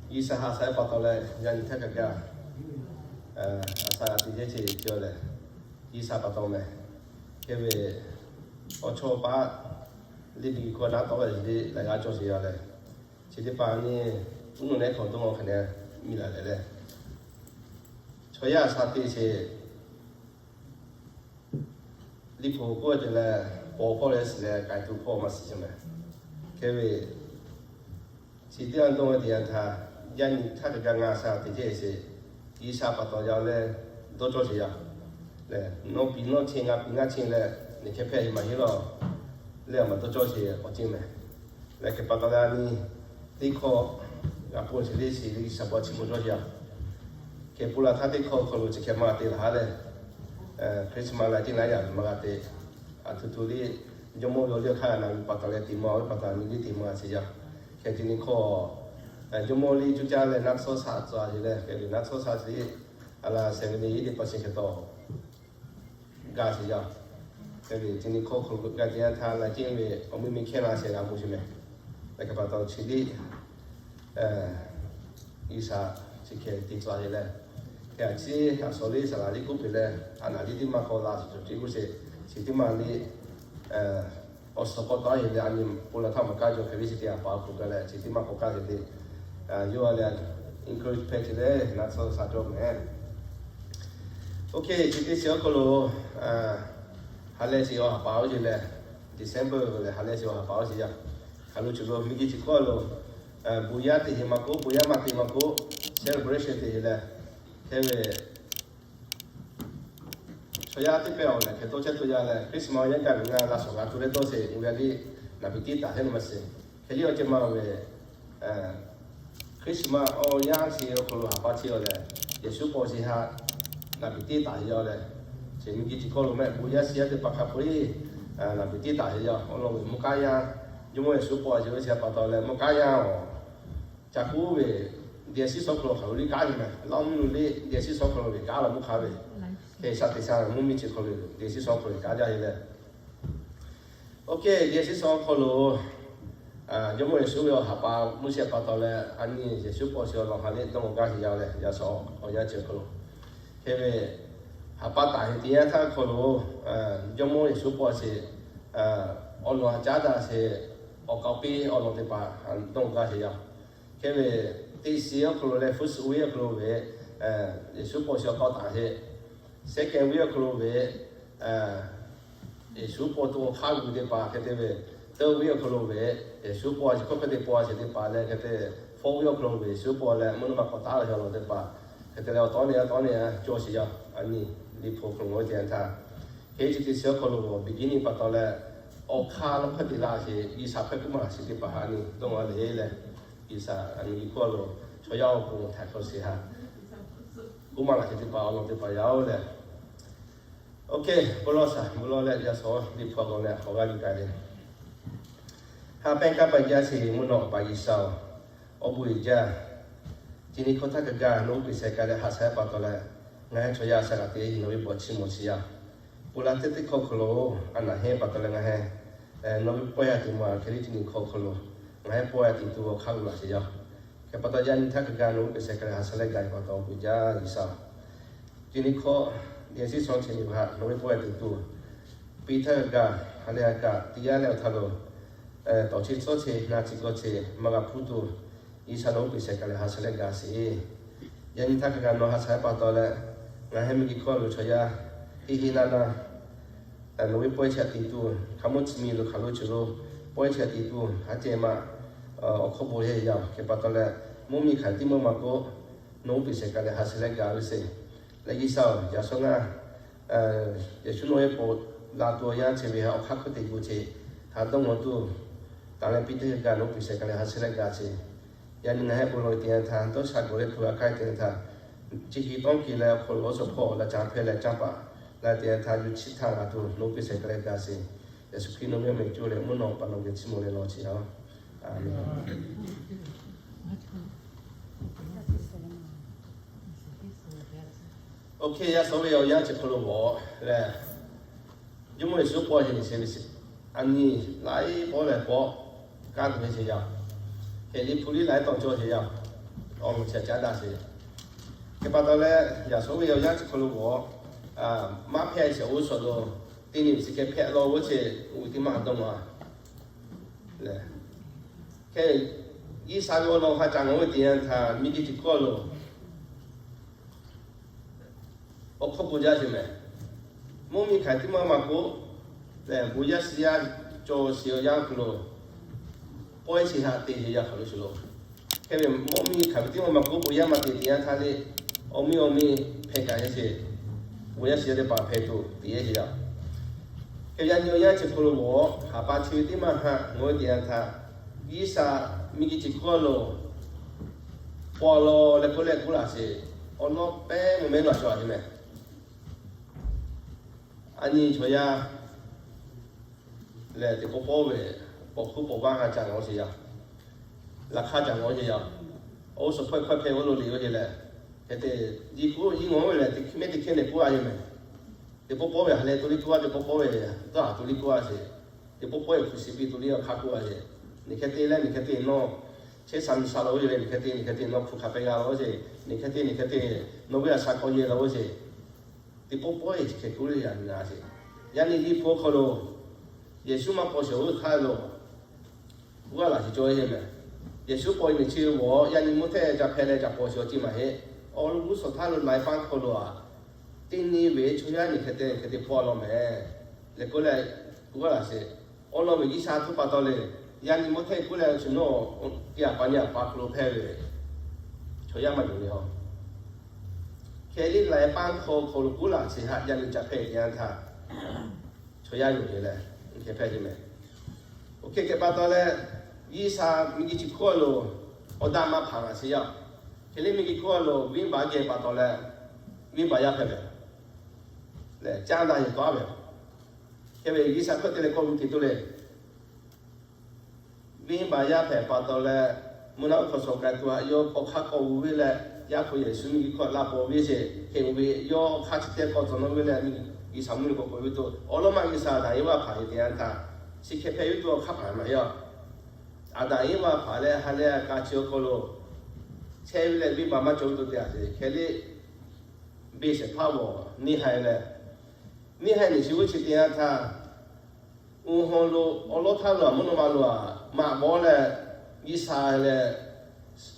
G'uiˬsha haꞈ shaꞈ pa taw leh, yaˇ nyi htaˇ kaꞈ gaˇ, a shaꞈ g'a te jehˇ ce cawˬ leh, G'uiˬsha pa taw meh. Hk'e ve, awˬ chawˇ paˆ liꞈ hpu hkawˇ naˉ tawˆ ve le laiˬ g'a cawˬ sheˍ yaˇ leh, chi teˇ hpaˍ nyi uˉ nuˆ nehˉ hkawꞈ dawˇ hk'aˬ nehˬ miˬ laˬ leh leh, chaw yaˇ a shaꞈ te sheˍ. Liꞈ hpu k'oˆ ve te leh, paw hpawˇ leh shiˍ leh k'ai tuˬ hpawˇ maˇ shiˍ cawˬ meh. Hk'e ve, chi teˇ yanˇ dawˇ ve teˇ yanˇ htaˇ, yaˇ nyi htaˇ kaꞈ gaˇ ngaˬ a shaꞈ te jehˇ sheˍ. G'uiˬsha pa taw yaˇ leh dawˇ cawˇ sheˍ yaˇ leh, nawˬ piˍ nawˇ chi ngaˬ piˍ ngaˇ chi leh, neˬ hk'e hpehꞈ maˇ heˆ lawˬ leh, a maˇ dawˇ cawˇ sheˍ k'awꞈ ceˇ meh. Leh hk'e pa taw leh a nyi teˇ hkawˇ g'a pon sheˍ le shiˍ le G'uiˬsha pa chiˇ mvuh cawˇ sheˍ yaˇ. Hk'e pu la htaˇ teˇ hkawˇ hk'aw lo chi hk'e maˇ te laˬ ha leh, Christmas la ceˇ la yaˇ maˇ g'a te. A htoꞈ htoꞈ le, jawˇmawˇ ve awˬ liˇ awˬ hk'aˇ na ve pa taw leh te maˇ ve pa taw nyi liˇ te maˇ sheˍ yaˇ. Hk'e te nyi hkawˇ, jawˇmawˇ liˇ cuˇ caˇ leh naˆ tsuhˇ shaˆ tcuh sheˍ leh, hk'e ve naˆ tsuhˇ shaˆ chi, a la seventy-eight percent hk'e taw gaˇ sheˍ yaˇ. Hk'e ve chi nyi hkawˇ hk'aw lo g'a te yanˇ htaˇ la ceˇ ve awˬ mvuhˇ miˬ hkehˇ la sheˍ g'a mawˬ sheˍ meh. Leh hk'e pa taw chi liˇ G'uiˬsha chi hk'e te tcuh sheˍ leh, hk'e a ciˉ a shawˍ liˇ saˍ laˍ liˇ k'oˆ piˇ leh, a naˍ liˇ teˇ maˇ k'awꞈ la tuˬ cawˬ ceˇ k'oˆ sheˍ, chi teˇ maˇ liˇ awˬ suhˍ k'awꞈ taˉ yeˬ leh a nyi pu la htaˇ maˍ kaˇ jaw hk'e ve chi teˇ yanˇ paˍ awˬ hk'aw gaˇ leh chi teˇ maˇ k'awꞈ kaˇ yeˬ le. Yawˇ a leh encourage hpehꞈ ce leh naˆ tsuhˇ shaˆ cawˇ meh. Oˇ hk'e chi teˇ chi awˬ hk'aw lo ha lehˬ chi awˬ ha pa oˇ yeˬ leh, December leh ha lehˬ chi awˬ ha pa oˇ yeˬ yaˇ. Hk'aˬ lo chi lo miˬguiˬ chi hkawˇ lo, bon yaˇ teˇ heˆ maˇ k'oˆ, bon yaˇ maˇ teˇ maˇ k'oˆ, celebration teˇ heˆ leh, hk'e ve chaw yaˇ teˇ pehˇ awˬ lehˬ hk'e tawˇ chehˇ tuˬ yaˇ leh Christmas yaˇ gaˬ ve ngaˬ la shawˍ g'a tuˬ leh dawˇ sheˍ, uˇ g'a liˇ naˍ piˍ tiˉ taˍ heˆ lo maˇ sheˍ. Hk'e liˇ awˬ ceuˬ maˇ ve Christmas awˬ yanˇ chi awˬ hk'aw lo ha pa chi awˬ lehˬ, Yeˍsuˆ paw chi htaꞈ naˍ piˍ tiˉ taˍ heˆ yaˇ leh, chi miˬguiˬ chi hkawˇ lo meh bon yaˇ shiˍ yaˇ teˇ hpaˍ hk'a peu-eˬ naˍ piˍ tiˉ taˍ heˆ yaˇ. Awˬ lawn ve mvuhˇ kaˉ yaˇ, Jawˇmawˇ Yeˍsuˆ paw chi ve chi pa taw leh mvuhˇ kaˉ yaˇ awˬ ca kuˉ ve, dehꞈ shiˉ shawˉ hk'aw lo hk'aˬ lo liˇ kaˉ ve meh, laˇ mvuhˇ miˬ lo liˇ dehꞈ shiˉ shawˉ hk'aw lo ve kaˉ la mvuhˇ hk'aˇ ve, hk'e sha teꞈ sha mvuhˇ miˬ chi hk'aw lo dehꞈ shiˉ shawˉ hk'aw lo ve kaˉ jaˇ heˆ leh, oˇ hk'e dehꞈ shiˉ shawˉ hk'aw lo Jawˇmawˇ Yeˍsuˆ ve awˬ ha pa mvuhˇ shehˍ pa taw leh a nyi Yeˍsuˆ paw chi awˬ lawn ha lehˬ dawˇ gaˇ sheˍ yaˇ leh yaˇ shawˍ awˬ yanˇ chi hk'aw lo, hk'e ve ha pa taˍ heˆ teˇ yanˇ htaˇ hk'aw lo Jawˇmawˇ Yeˍsuˆ paw chi awˬ lawn ha caˉ daꞈ sheˍ, awˬ k'aoˍ piˇ awˬ lawn teˇ hpaˍ dawˇ gaˇ sheˍ yaˇ. Hk'e ve teˇ shiˍ awˬ hk'aw lo leh fuˇ suˍ ve awˬ hk'aw lo ve Yeˍsuˆ paw chi awˬ k'aoˍ taˍ sheˍ. Second ve awˬ hk'aw lo ve Yeˍsuˆ paw to awˬ hk'aˇ g'uiˬ teˇ hpaˍ hk'e te ve, third ve awˬ hk'aw lo ve Yeˍsuˆ paw chi hk'oˆ hk'e te paw sheˍ teˇ hpaˍ leh hk'e te, fourth ve awˬ hk'aw lo ve Yeˍsuˆ paw leh mvuhˇ naw ma k'awꞈ taˉ la yaw law teˇ hpaˍ hk'e te leh awˬ tawˉ neˇ awˬ tawˉ neˇ cawˇ sheˍ yaˇ. A nyi liꞈ hpu hk'aw lo teˇ yanˇ htaˇ, hk'e chi teˇ shiˍ awˬ hk'aw lo beginning pa taw leh awˬ hk'aˇ lawˇ hk'e te la sheˍ, G'uiˬsha hpehꞈ kuˉ maˇ laˬ sheˍ teˇ hpaˍ ha nyi dawˇ gaˇ le leh, G'uiˬsha a nyi liꞈ hkawˇ lo chaw yaˇ awˬ pon htaiˍ hk'aw sheˍ ha kuˉ maˇ laˬ sheˍ teˇ hpaˍ awˬ lawn teˇ hpaˍ yaˇ oˬ leh Oˇ hk'e, bon lawˬ shaˍ, bon lawˬ leh yaˇ shawˍ liꞈ hpu awˬ lawn leh hk'awꞈ g'aˇ nyi k'ai le. Ha pehˇ kaˇ paˍ jaˇ sheˍ mvuhˇ naw paˍ G'uiˬsha-oˬ, awˬ bon uiˍ jaˇ. Chi nyi hkawˇ htaˇ kaꞈ gaˇ nawˬ uˉ peꞈ sheh k'ai leh haꞈ shaˍ pa taw leh, ngaˬ hui chaw yaˇ a shaꞈ g'a te nawˬ ve bawꞈ chiˇ mvuh chi yaˇ. Peuˬ la teˇ teˇ hkawˇ hk'aw lo a naˬ heˆ pa taw leh ngaˬ hui nawˬ ve pawehˇ a tuˬ ma hk'e le chi nyi hkawˇ hk'aw lo ngaˬ hui pawehˇ a tuˬ awˬ hk'aˇ g'uˇ laˬ sheˍ yaˇ. Hk'e pa taw yaˇ nyi htaˇ kaꞈ gaˇ nawˬ uˉ peꞈ sheh k'ai leh haꞈ shaˍ leh gaˬ pa taw awˬ bon jaˇ G'uiˬsha. Chi nyi hkawˇ yehˬ shiˉ shawˉ chi nyi hpaꞈ nawˬ ve pawehˇ tuˬ tuˬ, piˇ htaˇ kaꞈ gaˇ, ha lehˬ kaꞈ teˇ yanˇ leh awˬ hk'aˇ lo tawˍ chi tcuhˉ chi na chi kawˇ chi maˇ g'a hpuˇ tuˬ, G'uiˬsha nawˬ uˉ peꞈ sheh k'ai leh haꞈ shaˍ leh gaˬ sheˍ. Yaˇ nyi htaˇ kaꞈ gaˇ nawˬ haꞈ shaˍ pa taw leh, ngaˬ hui miˬguiˬ hkawˇ lo chaw yaˇ heˆ heˆ naˇ naˇ nawˬ ve pawehˇ chi a tuˬ tuˬ, hk'a mvuhˇ chi miˬ lo hk'aˬ lo chi lo pawehˇ chi a tuˬ tuˬ haˉ ceh ma awˬ hkawˇ bon heˆ yaˇ. Hk'e pa taw leh, mvuhˇ miˬ hk'aˬ tiˉ meuˇ ma k'o, nawˬ uˉ peꞈ sheh k'ai leh haꞈ shaˍ leh gaˬ ve sheˍ. Leh G'uiˬsha-oˬ, yaꞈ shawˉ ngaˇ Yeˍsuˆ nawˬ ve pawehˇ la tuˬ awˬ yanˇ chi ve ha awˬ hk'aˇ hk'oˆ teꞈ gu chi htaꞈ dawˇ ngawˬ tuˬ, taˍ leh piˇ teˇ g'aˇ nawˬ uˉ peꞈ sheh k'ai leh haꞈ shaˍ leh gaˬ sheˍ. Yaˇ nyi ngaˬ hui bon lawˬ ve teˇ yanˇ htaˇ, dawˇ sha gawˬ leh hpu g'a k'ai teˇ yanˇ htaˇ, chi hk'e tawˇ kiˬ leh awˬ hk'aw lo awˬ suhˍ hpawˇ la caˇ hpehˇ leh caˇ paˍ la teˇ yanˇ htaˇ yuˬ chi htaˇ g'a tuˬ nawˬ uˉ peꞈ sheh k'ai leh gaˬ sheˍ. Yeˍsuˆ Hkriꞈ nawˬ ve mehˬ cuˇ leh mvuhˇ naw pa nawˬ geh chiˇ mvuh leh lawˬ chi a. Aˍmenˍ. Oˇ hk'e yaˇ shawˍ ve awˬ yanˇ chi hk'aw lo g'awˬ leh, Jawˇmawˇ Yeˍsuˆ pawehˇ sheˍ ve sheˍ. A nyi laiˉ pawˆ leh pawˆ kaˇ tuˬ ve sheˍ yaˇ. Hk'e liꞈ hpu liˇ laiˉ tawˇ cawˇ sheˍ yaˇ. awˬ moˍ chi caˉ daꞈ sheˍ. Hk'e pa taw leh, yaꞈ shawˉ ve awˬ yanˇ chi hk'aw lo g'awˬ maˇ hpehˇ sheˍ, oˇ shawˍ lo teˇ nyi chi hk'e hpehꞈ law g'oˇ sheˍ, uiˍ teˇ maˇ dawˇ ma le. Hk'e G'uiˬsha ve awˬ lawn hk'a caꞈ ngawˬ ve teˇ yanˇ htaˇ, miˬguiˬ chi hkawˇ lo awˬ hk'aw k'oˆ jaˇ sheˍ mehˍ. Mvuhˇ miˬ hk'aˬ teˇ maˇ maˇ k'oˆ lehˬ, bon yaˇ shiˍ yaˇ cawˬ sheˍ awˬ yanˇ hk'aw lo, pawehˇ sheˍ haꞈ te sheˍ yaˇ hk'aˬ lo sheˍ lo. Hk'e ve mvuhˇ miˬ hk'aˬ ve teˇ maˇ maˇ k'oˆ, bon yaˇ maˇ te teˇ yanˇ htaˇ le, awˬ miˇ awˬ miˇ hpehꞈ kaꞈ yaˇ sheˍ, bon yaˇ shiˍ yaˇ teˇ hpaˍ hpehꞈ tuˬ te yaˇ sheˍ yaˇ. Hk'e yaˇ nyi awˬ yanˇ chi hk'aw lo g'awˬ haˍ pa chi ve teˇ maˇ haꞈ ngawˬ ve teˇ yanˇ htaˇ, G'uiˬsha miˬguiˬ chi hkawˇ lo paw law leh k'oˆ leh k'oˆ laˇ sheˍ. Awˬ lawn pehˉ mvuhˇ mehˉ laˬ cawˬ a ve mehˍ. A nyi chaw yaˇ lehˬ, teˇ pawˆ pawˆ ve pawˬ hkuˇ pawˬ baˆ hk'a caꞈ ngawˬ sheˍ yaˇ, laꞈ hk'aˇ caꞈ ngawˬ sheˍ yaˇ, oˇ suhˍ hpawehˇ hkawehˇ hpehˇ g'uˇ lo liꞈ g'uˇ sheˍ lehˬ, hk'e te yiˇ k'oˆ yiˇ ngawˬ ve lehˬ, teˇ hk'e mehˉ teˇ hk'e nehˬ k'oˆ a ve mehˍ. Teˇ pawˆ pawˆ ve ha lehˬ to liˇ k'oˆ a, teˇ pawˆ pawˆ ve dawˇ haˍ to liˇ k'oˆ a sheˍ. Teˇ pawˆ pawˆ ve hpu shiˍ piˇ to liˇ awˬ hk'aˇ k'oˆ a sheˍ. Neˬ hk'e te leh neˬ hk'e te nawˇ chehˇ sha miˬ sha la oˇ ve lehˬ, neˬ hk'e te neˬ hk'e te nawˇ hpu hk'aˬ hpehꞈ g'a la oˇ sheˍ. Neˬ hk'e te neˬ hk'e te nawˇ ve a sha k'awꞈ yehˬ la oˇ sheˍ. Teˇ pawˆ pawˆ e chi hk'e k'oˆ le yaꞈ nyi a sheˍ. Yaˇ nyi liꞈ hpu hk'aw lo Yeˍsuˆ maˇ paw sheˍ oˇ htaˇ lo g'aˇ laˬ sheˍ cawˬ e mehˍ. Yeˍsuˆ paw e nyi chi g'awˬ yaˇ nyi mvuhˇ teˇ ca hpehꞈ leh ca paw sheˍ awˬ ceuˬ maˇ heˆ. Awˬ lawn g'uˇ suhˍ htaˇ lo laiˍ paˇ hk'aw lo a, teˇ nyi ve chaw yaˇ neˬ hk'e te neˬ hk'e te paw law mehˍ leh k'oˆ leh, g'aˇ laˬ sheˍ. Awˬ lawn ve G'uiˬsha htaꞈ pa taw leh, yaˇ nyi mvuhˇ teˇ k'oˆ leh chi nawˇ teˇ a pa nyi a pa hk'aw lo hpehꞈ ve chaw yaˇ maˇ yonˍ ve a. Hk'e le laiˍ paˇ hk'aw hk'aw lo k'oˆ laˇ sheˍ haꞈ yaˇ nyi ca hpehꞈ teˇ yanˇ htaˇ, chaw yaˇ yonˍ ve lehˬ, hk'e hpehꞈ ve mehˍ. Oˇ hk'e hk'e pa taw leh, G'uiˬsha miˬguiˬ chi hkawˇ lo awˬ daꞈ maˇ hpanˍ laˬ sheˍ yaˇ. Hk'e le miˬguiˬ hkawˇ lo venˇbaˆ geh pa taw leh, venˇbaˆ yaˇ hpehꞈ ve lehˬ, caˇ daꞈ yehˬ tawˆ ve. Hk'e ve G'uiˬsha hkawˇ te leh k'awꞈ gu te to leh, venˇbaˆ yaˇ hpehꞈ pa taw leh, mvuhˇ naw hk'aw shawˍ k'ai tuˬ a yawˇ k'awꞈ hk'aˇ k'awꞈ gu ve leh, Yaˇ hpu Yeˍsuˆ miˬguiˬ hkawˇ la paw ve sheˍ. Hk'e ve yawˇ hk'aˇ chi teˇ k'awꞈ tawˍ nawˇ ve leh, G'uiˬsha mvuhˇ miˬ k'awꞈ k'oˆ ve tuˬ, awˬ lawn maˇ G'uiˬsha Aˍdanˍ Eˇvaˇ hpaˍ ve teˇ yanˇ htaˇ, chi hk'e hpehꞈ ve tuˬ awˬ hk'aˇ hpaˍ maˇ heˆ a. Aˍdanˍ Eˇvaˇ hpaˍ leh ha leh a ka chi awˬ hk'aw lo chehˇ ve leh venˇbaˆ maˇ cawˬ ve tuˬ te a sheˍ. Hk'e le beˬ shehˍ hpaˇ g'awˬ Neˇhaiˬ lehˬ, Neˇhaiˬ nyi chi g'uˇ chi teˇ yanˇ htaˇ, uˇ hawˇ lo awˬ lawn htaˇ lo a mvuhˇ naw ma lo a maꞈ bawˇ leh, G'uiˬsha leh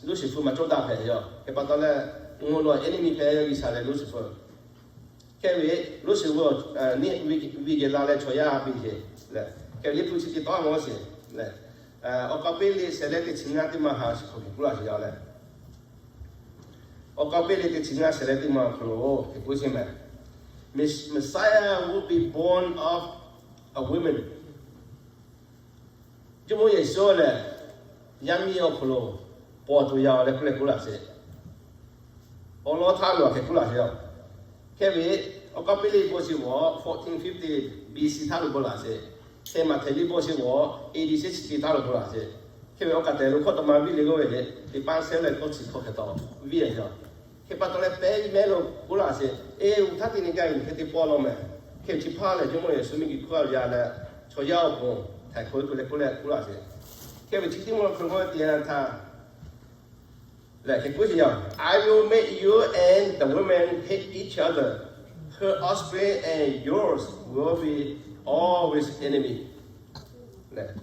Luˇshiˍfuˆ maˇ cawˇ daꞈ hpehꞈ ve yoˬ. Hk'e pa taw leh, uˇ hawˇ lo enemy hpehꞈ ve G'uiˬsha leh Luˇshiˍfuˆ. Hk'e ve Luˇshiˍfuˆ ve geh la leh chaw yaˇ piˇ sheˍ lehˬ, hk'e ve liꞈ hpu chi teˇ tawˆ maˇ sheˍ lehˬ, Awˬ ka piˇ liꞈ shehˍ leh teˇ chi ngaˇ teˇ maˇ ha shiˍ hk'aw hk'e k'oˆ laˇ sheˍ yaˇ lehˬ, Awˬ ka piˇ liꞈ teˇ chi ngaˇ shehˍ leh teˇ maˇ hk'aw lo hk'e k'oˆ sheˍ mehˍ, Messiah would be born of a woman. Jawˇmawˇ Yeˍsuˆ lehˬ, yaˇ miˇ awˬ hk'aw lo paw tuˬ yaˇ leh k'oˆ leh k'oˆ laˇ sheˍ. Awˬ lawn htaˇ lo a hk'e k'oˆ laˇ sheˍ. Hk'e ve, Awˬ ka piˇ liꞈ bawˇ sheˍ g'awˬ fourteen fifty B C htaˇ lo bawˇ laˇ sheˍ. Hk'e Maꞈhtehˍ liꞈ bawˇ sheˍ g'awˬ A D six sixty htaˇ lo bawˇ laˇ sheˍ. Hk'e ve awˬ ka tehˬ lo hkawˇ taw ma viˇ le g'awˇ ve le, teˇ paˆ sehˉ leh tawˇ chi hkawˇ hk'e taw viˇ a yoˬ. Hk'e pa taw leh pehˉ mehˉ lo k'oˆ laˇ sheˍ. Eˬ, uˬ htaˇ teˇ nyi gaˇ nyi hk'e te paw law mehˍ. Hk'e chi hpaˇ lehˬ, Jawˇmawˇ Yeˍsuˆ miˬguiˬ hkawˇ yaˇ leh chaw yaˇ awˬ pon htaiˍ hk'aw ve k'oˆ leh k'oˆ leh k'oˆ laˇ sheˍ. Hk'e ve chi teˇ maˇ hk'aw lo k'oˆ ve teˇ yanˇ htaˇ lehˬ, hk'e k'oˆ sheˍ yaˇ, I will make you and the woman hate each other. Her offspring and yours will be always enemy.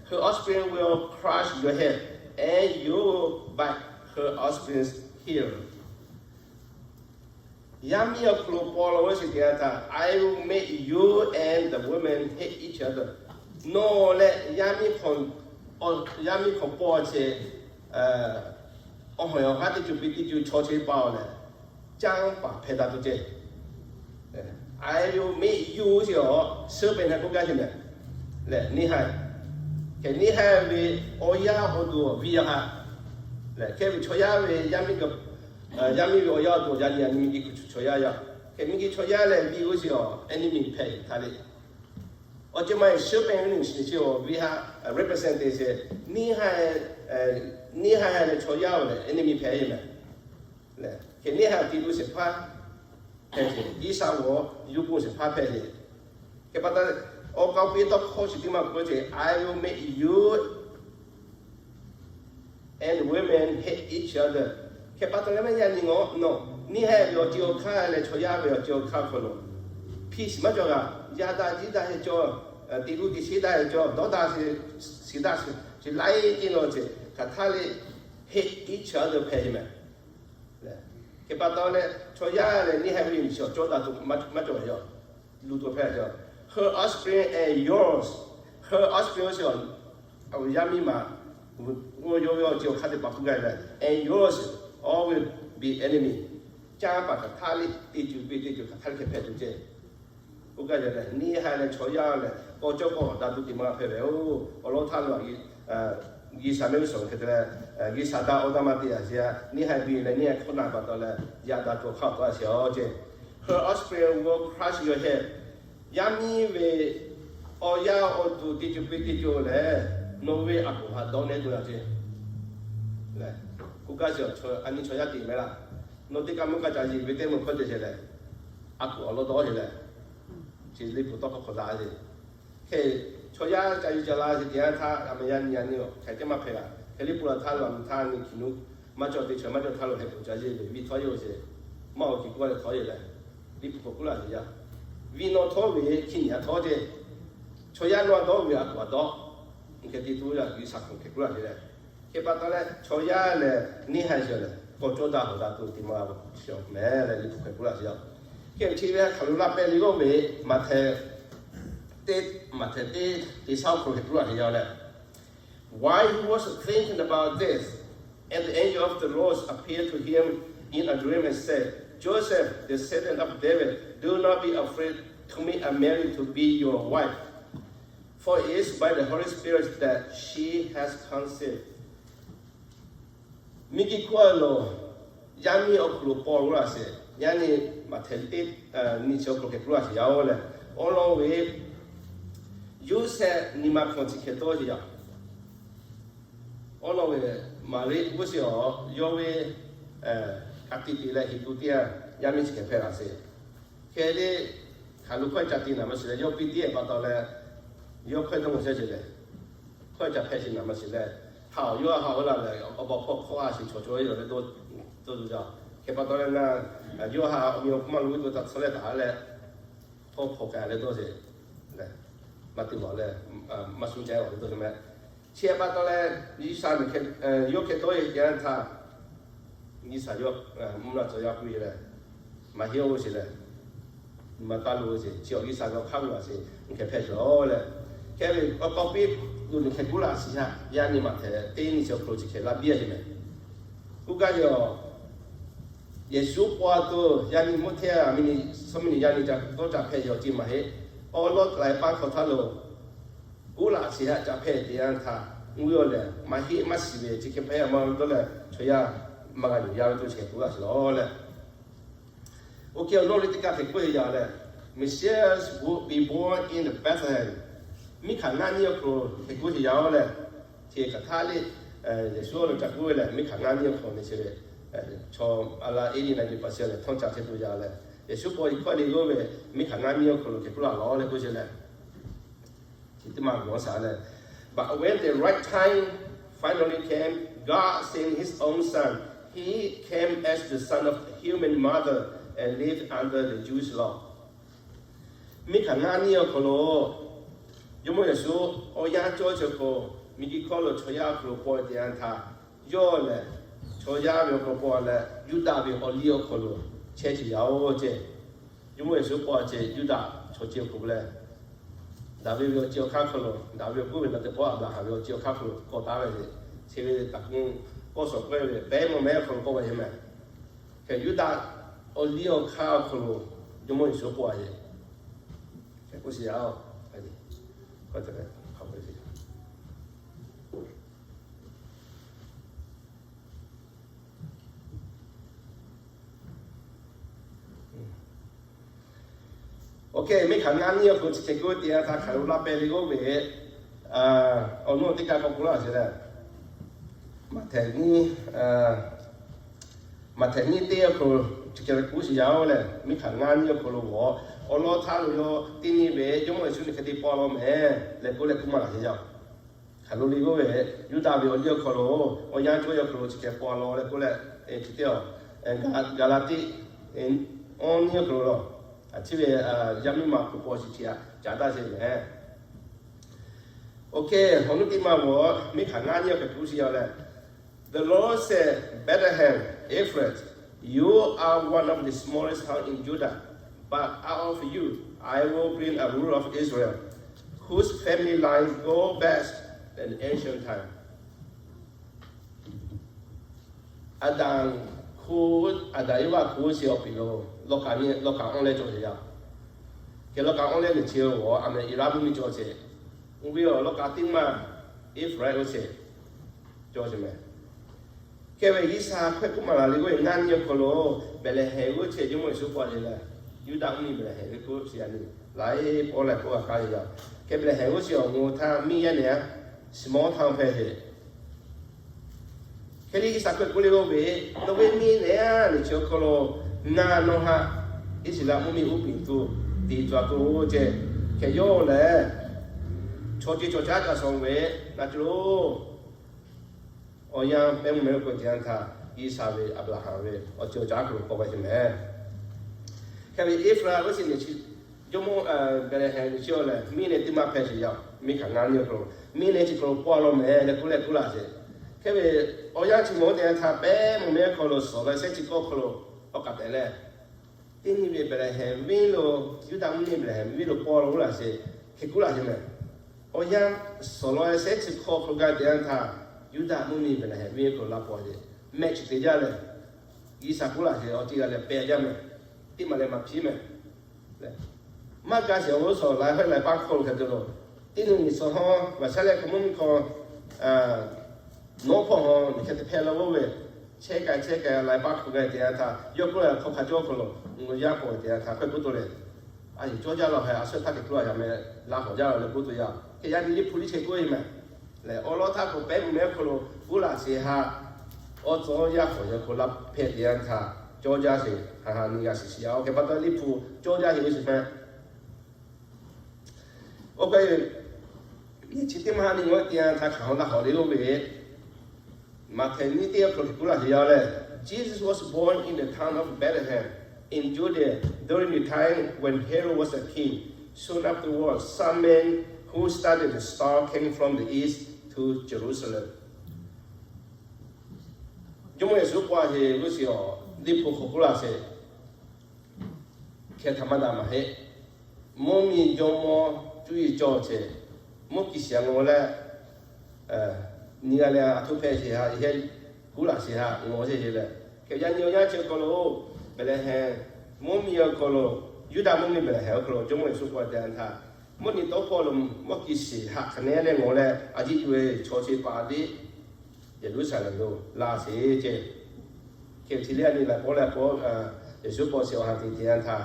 Her offspring will crush your head, and you will bite her offspring's heel. Yaˇ miˇ awˬ hk'aw lo paw law ve sheˍ teˇ yanˇ htaˇ, I will make you and the woman hate each other. Nawˬ leh yaˇ miˇ hk'aw, yaˇ miˇ hk'aw paw chehˇ, awˬ hawˬ awˬ haˉ teˇ ceuˬ piˇ teˇ ceuˬ chaw chehˇ pa awˬ lehˬ, caˇ paˍ hpehꞈ daꞈ tuˬ ceh. I will make you sheˍ awˬ, serpent htaꞈ k'oˆ gaˇ sheˍ mehˍ. Lehˬ, Neˇhaiˬ, hk'e Neˇhaiˬ ve awˬ yaˇ awˬ duˬ awˬ viˇ yaˇ haꞈ lehˬ, hk'e ve chaw yaˇ ve yaˇ miˇ, yaˇ miˇ ve awˬ yaˇ awˬ duˬ awˬ yaˇ nyi a nyi miˬguiˬ hk'aw chaw yaˇ yaˇ. Hk'e miˬguiˬ chaw yaˇ lehˬ, viˇ g'uˇ sheˍ awˬ enemy hpehꞈ taˍ le. Awˬ ceuˬ maˇ heˆ, serpent ve nyi chi awˬ viˇ haꞈ represent te sheˍ. Neˇhaiˬ, Neˇhaiˬ lehˬ chaw yaˇ awˬ lehˬ enemy hpehꞈ e mehˍ. Lehˬ, hk'e Neˇhaiˬ tiꞈ lo shehˍ hpaˇ hpehꞈ sheˍ, Iˉsaˍreˍlaˆ yawˇ k'oˆ shehˍ hpaˇ hpehꞈ sheˍ. Hk'e pa taw, awˬ ka piˇ tawˇ hkawˇ chi teˇ maˇ k'oˆ ce, I will make you and women hate each other. Hk'e pa taw leh maˇ yaˇ nyi ngawˬ nawˬ, neˇ haiˬ ve awˬ ceuˬ awˬ hk'aˇ leh chaw yaˇ ve awˬ ceuˬ awˬ hk'aˇ hk'aw lo hpi shiˍ maˇ cawˬ g'a. Yaˇ daꞈ jiˇ daꞈ heh cawˬ, te luˇ te sheˉ daꞈ heh cawˬ, dawˇ daꞈ shiˍ daꞈ shiˍ laiˉ ceuˬ law ceuˬ hk'aˬ htaˇ le, hate each other hpehꞈ ve mehˬ. Hk'e pa taw leh chaw yaˇ leh neˇ haiˬ ve awˬ cawˇ daꞈ tuˬ maˇ cawˬ ve yoˬ. Luˬ tuˬ hpehꞈ ve yoˬ. Her offspring and yours, her offspring, yaˇ miˇ ma, yawˇ ve awˬ ceuˬ awˬ hk'aˇ teˇ hpaˍ k'oˆ gaˇ ve, and yours all will be enemy. Canˇ paˍ hk'aˬ htaˇ le, teˇ ceuˬ ve teˇ ceuˬ hk'aˬ htaˇ le hk'e hpehꞈ tuˬ ceh. K'oˆ gaˇ ve lehˬ, neˇ haiˬ leh chaw yaˇ lehˬ k'awꞈ cawˇ k'awꞈ daꞈ tuˬ te maˇ hpehꞈ ve yoˬ. Awˬ lawn htaˇ lo G'uiˬsha mehˆ g'uˇ suhˍ hk'e te leh, G'uiˬsha daꞈ awˬ daꞈ maˇ te a sheˍ, neˇ haiˬ ve leh neˇ haiˬ hkawˇ na pa taw leh yaꞈ daꞈ tuˬ awˬ hk'aˇ awˬ to a sheˍ a ceh. Her offspring will crush your head. Yaˇ miˇ ve awˬ yaˇ awˬ duˬ teˇ ceuˬ ve teˇ ceuˬ lehˬ, nawˬ ve a poˍ htaꞈ dawˇ nehˉ tuˬ a ceh. K'oˆ gaˇ sheˍ, a nyi chaw yaˇ te mehˍ laˇ. Nawˬ teˇ kaꞈ meuˇ kaꞈ ca yeˬ ve teˇ meuˇ hkawˇ te sheˍ lehˬ, a poˍ awˬ lawn dawˇ sheˍ lehˬ, chi liꞈ hpu tawˇ hkawˇ hk'awꞈ daꞈ a sheˍ. Hk'e chaw yaˇ ca yuˬ ca la sheˍ te a htaˇ, a meh yaˇ nyi yaˇ nyi hk'aˬ hk'e maˇ hpehꞈ g'a. Hk'e liꞈ hpu la htaˇ lo a meh htaˇ nyi hkiˬ nuˇ maˇ cawˬ te chaw maˇ cawˬ htaˇ lo heh puˍ ca yeˬ ve viˇ htawˇ yeˬ sheˍ. Maˇ awˬ kiˬ k'oˆ leh htawˇ yeˬ leh, liꞈ hpu hk'awꞈ k'oˆ laˇ sheˍ yaˇ. Viˇ nawˇ htawˇ ve hkiˇ nyi a htawˇ ceh, chaw yaˇ nawˇ a dawˇ ve a poˍ a dawˇ, hk'e te tuˬ yaˇ G'uiˬsha hk'aˬ hk'e k'oˆ laˇ sheˍ leh, hk'e pa taw leh chaw yaˇ lehˬ neˇ haiˬ sheˍ lehˬ k'awꞈ cawˇ daꞈ hawˍ daꞈ tuˬ te maˇ g'a sheˍ mehˍ leh liꞈ hpu hk'e k'oˆ laˇ sheˍ yaˇ. Hk'e chi ve hk'aˬ lo laˇ pehˇ le g'awˇ ve, Maꞈhtehˍ teˇ, Maꞈhtehˍ teˇ, teˇ shaˉ awˬ hk'aw lo hk'e k'oˆ laˇ sheˍ yaˇ leh, While he was thinking about this, and the angel of the Lord appeared to him in a dream and said, Joseph, descendant of David, do not be afraid to make Mary to be your wife, for it is by the Holy Spirit that she has conceived. Miˬguiˬ hkawˇ lo yaˇ miˇ awˬ hk'aw lo paw laˇ sheˍ. Yaˇ nyi Maꞈhtehˍ teˇ, nyi chi awˬ hk'aw lo hk'e k'oˆ laˇ sheˍ yaˇ oˬ leh, awˬ lawn ve Yoˇsehꞈ nyi ma hkawˇ chi hk'e tawˇ sheˍ yaˇ. Awˬ lawn ve Maˍriˆ g'uˇ suhˍ awˬ yawˇ ve ka tiꞈ te leh heˍ tu teˇ yanˇ yaˇ miˇ chi hk'e hpehꞈ laˇ sheˍ. Hk'e le, hk'aˬ lo hkawˇ ca te naˍ ma shiˍ leh, yawˇ piˇ teˇ pa taw leh, yawˇ hkawˇ dawˇ ma sheˍ leh, hkawˇ ca hpehꞈ sheˍ naˍ ma shiˍ leh, haꞈ awˬ yawˇ haꞈ oˇ la leh awˬ ba hpawˇ hk'awˇ a sheˍ chaw chaw e lawˬ leh dawˇ, dawˇ tuˬ jaˇ. Hk'e pa taw leh ngaˬ yawˇ haꞈ awˬ miˬ awˬ hk'oˆ maˇ lo ve to taꞈ tcuh leh taˍ leh, hpawˇ hk'awꞈ k'ai leh dawˇ sheˍ leh, maˇ te lawˬ leh, maˇ suh ca e awˬ leh dawˇ sheˍ meh. Chi pa taw leh, G'uiˬsha yawˇ hk'e tawˇ e te a htaˇ, G'uiˬsha yawˇ mvuhˇ naw tcuh yaˇ k'oˆ e leh, maˇ heˆ oˇ sheˍ leh, maˇ taˇ lo sheˍ, chi awˬ G'uiˬsha ve awˬ hk'aˇ g'uˇ a sheˍ, uˬ hk'e hpehꞈ sheˍ lawˬ leh, hk'e ve awˬ taw piˇ tuˬ nyi hk'e k'oˆ laˇ shiˍ yaˇ, yaˇ nyi Maꞈhtehˍ teˇ nyi chi awˬ hk'aw lo chi hk'e laˇ biˇ a sheˍ meh. K'oˆ gaˇ ve aˬ, Yeˍsuˆ paw a tuˬ yaˇ nyi mvuhˇ hteˇ a miˇ nyi, suhˉ miˇ nyi yaˇ nyi ca tawˇ ca hpehꞈ yaw ce maˇ heˆ. Awˬ lawn laiˉ paˇ hk'aw htaˇ lo k'oˆ laˇ shiˍ yaˇ ca hpehꞈ te a htaˇ, mvuhˇ yaw lehˬ maˇ heˆ maˇ shiˍ ve chi hk'e hpehꞈ a ma dawˇ leh chaw yaˇ maˇ g'a yuˬ yaˇ ve to chi hk'e k'oˆ laˇ shiˍ lawˬ leh, oˇ hk'e awˬ nawˉ le teˇ kaˇ hk'e k'oˆ e yaˇ leh, Messiah would be born in Bethlehem. Miˇ hkaˍ ngaˇ nyiˇ awˬ hk'aw lo hk'e k'oˆ sheˍ yaˇ oˬ leh, chi hk'aˬ htaˇ le, Yeˍsuˆ lo ca k'oˆ ve lehˬ, miˇ hkaˍ ngaˇ nyiˇ awˬ hk'aw lo ne chi ve chaw a la eˇ nyi na nyi pa seh leh htawˇ ca hk'e to yaˇ leh, Yeˍsuˆ paw e hkawˇ le g'awˇ ve, miˇ hkaˍ ngaˇ nyiˇ awˬ hk'aw lo hk'e k'oˆ laˇ lawˬ leh k'oˆ sheˍ leh, chi teˇ maˇ g'awˇ shaˍ leh, But when the right time finally came, God sent his own son. He came as the son of a human mother and lived under the Jewish law. Miˇ hkaˍ ngaˇ nyiˇ awˬ hk'aw lo Jawˇmawˇ Yeˍsuˆ awˬ yanˇ cawˇ chi awˬ hk'aw, miˬguiˬ hkawˇ lo chaw yaˇ awˬ hk'aw lo paw e te a htaˇ, yawˇ lehˬ chaw yaˇ ve awˬ hk'aw lo paw leh, Yuˇdaꞈ ve awˬ liˇ awˬ hk'aw lo chehˇ sheˍ yaˇ oˬ ceh. Jawˇmawˇ Yeˍsuˆ paw a ceh Yuˇdaꞈ chaw ceuˬ awˬ hk'aw lo leh, Daˍviˆ ve awˬ ceuˬ awˬ hk'aˇ hk'aw lo, Daˍviˆ awˬ puˉ ve naˬ teˇ pawˆ Aˍbraˍhanˍ ve awˬ ceuˬ awˬ hk'aˇ hk'aw lo k'awꞈ taˍ ve le. Chi ve taꞈ k'oˆ k'awˇ shawˍ k'oˆ ve pehˉ mawˬ mehˉ awˬ hk'aw lo k'oˆ ve le meh. Hk'e Yuˇdaꞈ awˬ liˇ awˬ hk'aˇ awˬ hk'aw lo Jawˇmawˇ Yeˍsuˆ paw a ceh. Hk'e k'oˆ sheˍ yaˇ oˬ. Oˇ hk'e miˇ hkaˍ ngaˇ nyiˇ awˬ hk'aw lo chi hk'e k'oˆ te a htaˇ hk'aˬ lo laˇ pehˇ le g'awˇ ve, awˬ nawˉ teˇ kaˇ k'awꞈ k'oˆ laˇ sheˍ leh, Maꞈhtehˍ nyiˇ, Maꞈhtehˍ nyiˇ teˇ awˬ hk'aw lo chi hk'e k'oˆ sheˍ yaˇ oˬ leh, miˇ hkaˍ ngaˇ nyiˇ awˬ hk'aw lo g'awˇ awˬ lawn htaˇ lo yawˇ teˇ nyi ve Jawˇmawˇ Yeˍsuˆ nyi hk'e te paw law meh leh k'oˆ leh k'oˆ maˇ laˬ sheˍ yaˇ oˬ. Hk'aˬ lo le k'oˆ ve, Yuˇdaꞈ ve awˬ liˇ awˬ hk'aw lo awˬ yanˇ cawˇ yaˇ awˬ hk'aw lo chi hk'e paw law leh k'oˆ leh, chi teˇ aw, Gaˍlaˍtiˆ awˇ nyiˇ awˬ hk'aw lo lawˬ, a chi ve yaˇ miˇ ma hpu paw chi chi aꞈ caˍ taˇ sheˍ mehˍ. Oˇ hk'e, awˬ nuˇ teˇ maˬ g'awˬ miˇ hk'aˬ ngaˇ nyiˇ awˬ hk'e k'oˆ shiˍ yaˇ leh, The Lord said, Bethlehem Ephrath, you are one of the smallest town in Judah, but out of you I will bring a ruler of Israel, whose family line go back in ancient time. Aˍdanˍ hko, Aˍdanˍ Eˇvaˆ hko sheˍ awˬ piˍ lo, lawˇ kaꞈ nyi lawˇ kaꞈ awˇ leh cawˬ sheˍ yaˇ. Hk'e lawˇ kaꞈ awˇ leh nyi chi g'awˬ a meh Eˍraˆ mvuhˇ miˬ cawˬ sheˍ. Oˇ ve awˬ lawˇ kaꞈ teˇ maˬ Eˇfraˍ oˇ sheˍ cawˬ sheˍ mehˍ. Hk'e ve G'uiˬsha hkawehˇ k'oˆ maˍ laˬ le k'oˆ ve, ngaˇ nyiˇ awˬ hk'aw lo Behˍlehˍhehnˍ g'uˇ chi Jawˇmawˇ Yeˍsuˆ paw le leh, Yuˇdaꞈ mvuhˇ miˬ Behˍlehˍhehnˍ ve k'oˆ shiˍ yaˇ nyi, laiˉ pawˆ leh k'oˆ g'a k'ai yaˇ. Hk'e Behˍlehˍhehnˍ g'uˇ chi awˬ ngo htaˇ miˇ yaˇ nehˬ, small town hpehꞈ sheˍ. Hk'e le G'uiˬsha hkawehˇ k'oˆ le k'oˆ ve, nawˬ ve miˇ nehˬ a nyi chi awˬ hk'aw lo ngaˬ nawˬ htaꞈ Iˉsaˍreˍlaˆ mvuhˇ miˬ uˉ peunˍ tuˬ te tuˬ a to ceh hk'e yawˇ lehˬ, chaw ceuˬ cawˬ caˉ kaꞈ shawˍ ve, ngaˬ ceuˬ lo awˬ yanˇ pehˉ mvuhˇ meh lo k'oˆ ve teˇ yanˇ htaˇ, Iˉsaˍ ve Aˍbraˍhanˍ ve awˬ ceuˬ awˬ caˉ hk'aw lo k'awꞈ g'a sheˍ mehˍ. Hk'e ve Eˇfraˍ g'uˇ chi nehˬ chi, Jawˇmawˇ Behˍlehˍhehnˍ nyi chi awˬ lehˬ, miˇ nehˬ teˇ maˬ hpehꞈ sheˍ yaˇ, miˇ hk'aˬ ngaˇ nyiˇ awˬ hk'aw lo, miˇ nehˬ chi hk'aw lo paw law mehˍ leh k'oˆ leh k'oˆ laˇ sheˍ. Hk'e ve awˬ yanˇ chi mawˬ teˇ yanˇ htaˇ pehˉ mvuhˇ meh hk'aw lo shawˍ leh shehˉ chi kawˇ hk'aw lo awˬ k'aꞈ tehꞈ leh, teˇ nyi ve Behˍlehˍhehnˍ venˇ lo, Yuˇdaꞈ mvuhˇ miˬ Behˍlehˍhehnˍ venˇ lo paw law k'oˆ laˇ sheˍ, hk'e k'oˆ laˇ sheˍ mehˍ. Awˬ yanˇ shawˍ law shehˉ chi hkawˇ hk'aw lo gaˇ teˇ yanˇ htaˇ, Yuˇdaꞈ mvuhˇ miˬ Behˍlehˍhehnˍ venˇ hk'aw lo la paw sheˍ, mehˆ chi te jaˇ leh, G'uiˬsha k'oˆ laˇ sheˍ awˬ ceuˬ g'a leh pehˬ jaˇ mehˍ, teˇ maˬ leh maˍ piˇ mehˍ. Maˇ gaˇ sheˍ awˬ g'uˇ suhˍ laiˉ hk'aˇ laiˉ paˇ hk'aw lo hk'e te lo, teˇ nyi nyi suhˍ hawˉ g'a shaˉ leh hk'e mvuhˇ miˬ hk'aw nawˉ hpawˇ haw nyi hk'e te hpehꞈ la g'oˇ ve, chehˇ k'ai chehˇ k'ai laiˉ paˇ hk'aw gaˇ teˇ yanˇ htaˇ, yawˇ k'oˆ leh hk'aw hk'a cawˇ hk'aw lo, ngaˬ yaˇ paw teˇ yanˇ htaˇ hk'e k'oˆ to leh, a yeˬ cawˇ jaˇ law hk'e a suhˉ htaˇ hk'e k'oˆ a yaˇ mehˍ, la hawˬ jaˇ law leh k'oˆ to yaˇ. Hk'e yaˇ nyi liˇ hpu liˇ chehˇ k'oˆ ve mehˍ. Lehˬ awˬ lawn htaˇ k'o pehˉ mvuhˇ meh hk'aw lo k'oˆ laˇ sheˍ htaˇ, awˬ cawˇ yaˇ hawˬ yaˇ hk'aw laˇ hpehꞈ teˇ yanˇ htaˇ, cawˇ jaˇ sheˍ ha ha nyi g'a shiˍ shiˍ yaˇ. Oˇ hk'e pa taw liˇ hpu cawˇ jaˇ sheˍ ve shiˍ mehˍ. Oˇ hk'e, nyi chi teˇ maˬ ha nyi ngaˬ teˇ yanˇ htaˇ hk'aˬ hawˉ naˆ hawˬ le oˇ ve, Maꞈhtehˍ nyi teˇ yanˇ hk'aw lo hk'e k'oˆ laˇ sheˍ yaˇ lehˬ, Jesus was born in the town of Bethlehem in Judea during the time when Herod was a king. Soon afterwards, some men who studied the star came from the east to Jerusalem. Jawˇmawˇ Yeˍsuˆ paw sheˍ g'uˇ chi awˬ liˇ hpu hk'aw k'oˆ laˇ sheˍ. Hkeh htaꞈ maˇ daꞈ maˇ heˆ. Mvuhˇ miˬ jawˇmawˇ cuˇ yiˍ cawˬ ceh, mvuhˇ kiˬ shiˍ a ngaw leh, nyi g'a leh a htoꞈ hpehꞈ sheˍ haꞈ, yehˇ kuˉ laˬ sheˍ haꞈ ngaw sheˍ leh, hkeh yaˇ nyi awˬ yanˇ chi awˬ hk'aw lo, Behˍlehˍhehnˍ mvuhˇ miˬ awˬ hk'aw lo, Yuˇdaꞈ mvuhˇ miˬ Behˍlehˍhehnˍ awˬ hk'aw lo Jawˇmawˇ Yeˍsuˆ paw teˇ yanˇ htaˇ, mvuhˇ nyi tawˇ hkawˇ lo mvuhˇ kiˬ shiˍ haꞈ hk'aˬ nehˉ leh ngaw leh a ciˉ yuˬ ve chaw chi paˍ liˇ Yeˍruˆsaˍlehnˍ lo laˇ sheˍ ceh. Hkeh chi liˇ a nyi laiˉ pawˆ leh pawˆ, Yeˍsuˆ paw sheˍ awˬ ha te teˇ yanˇ htaˇ,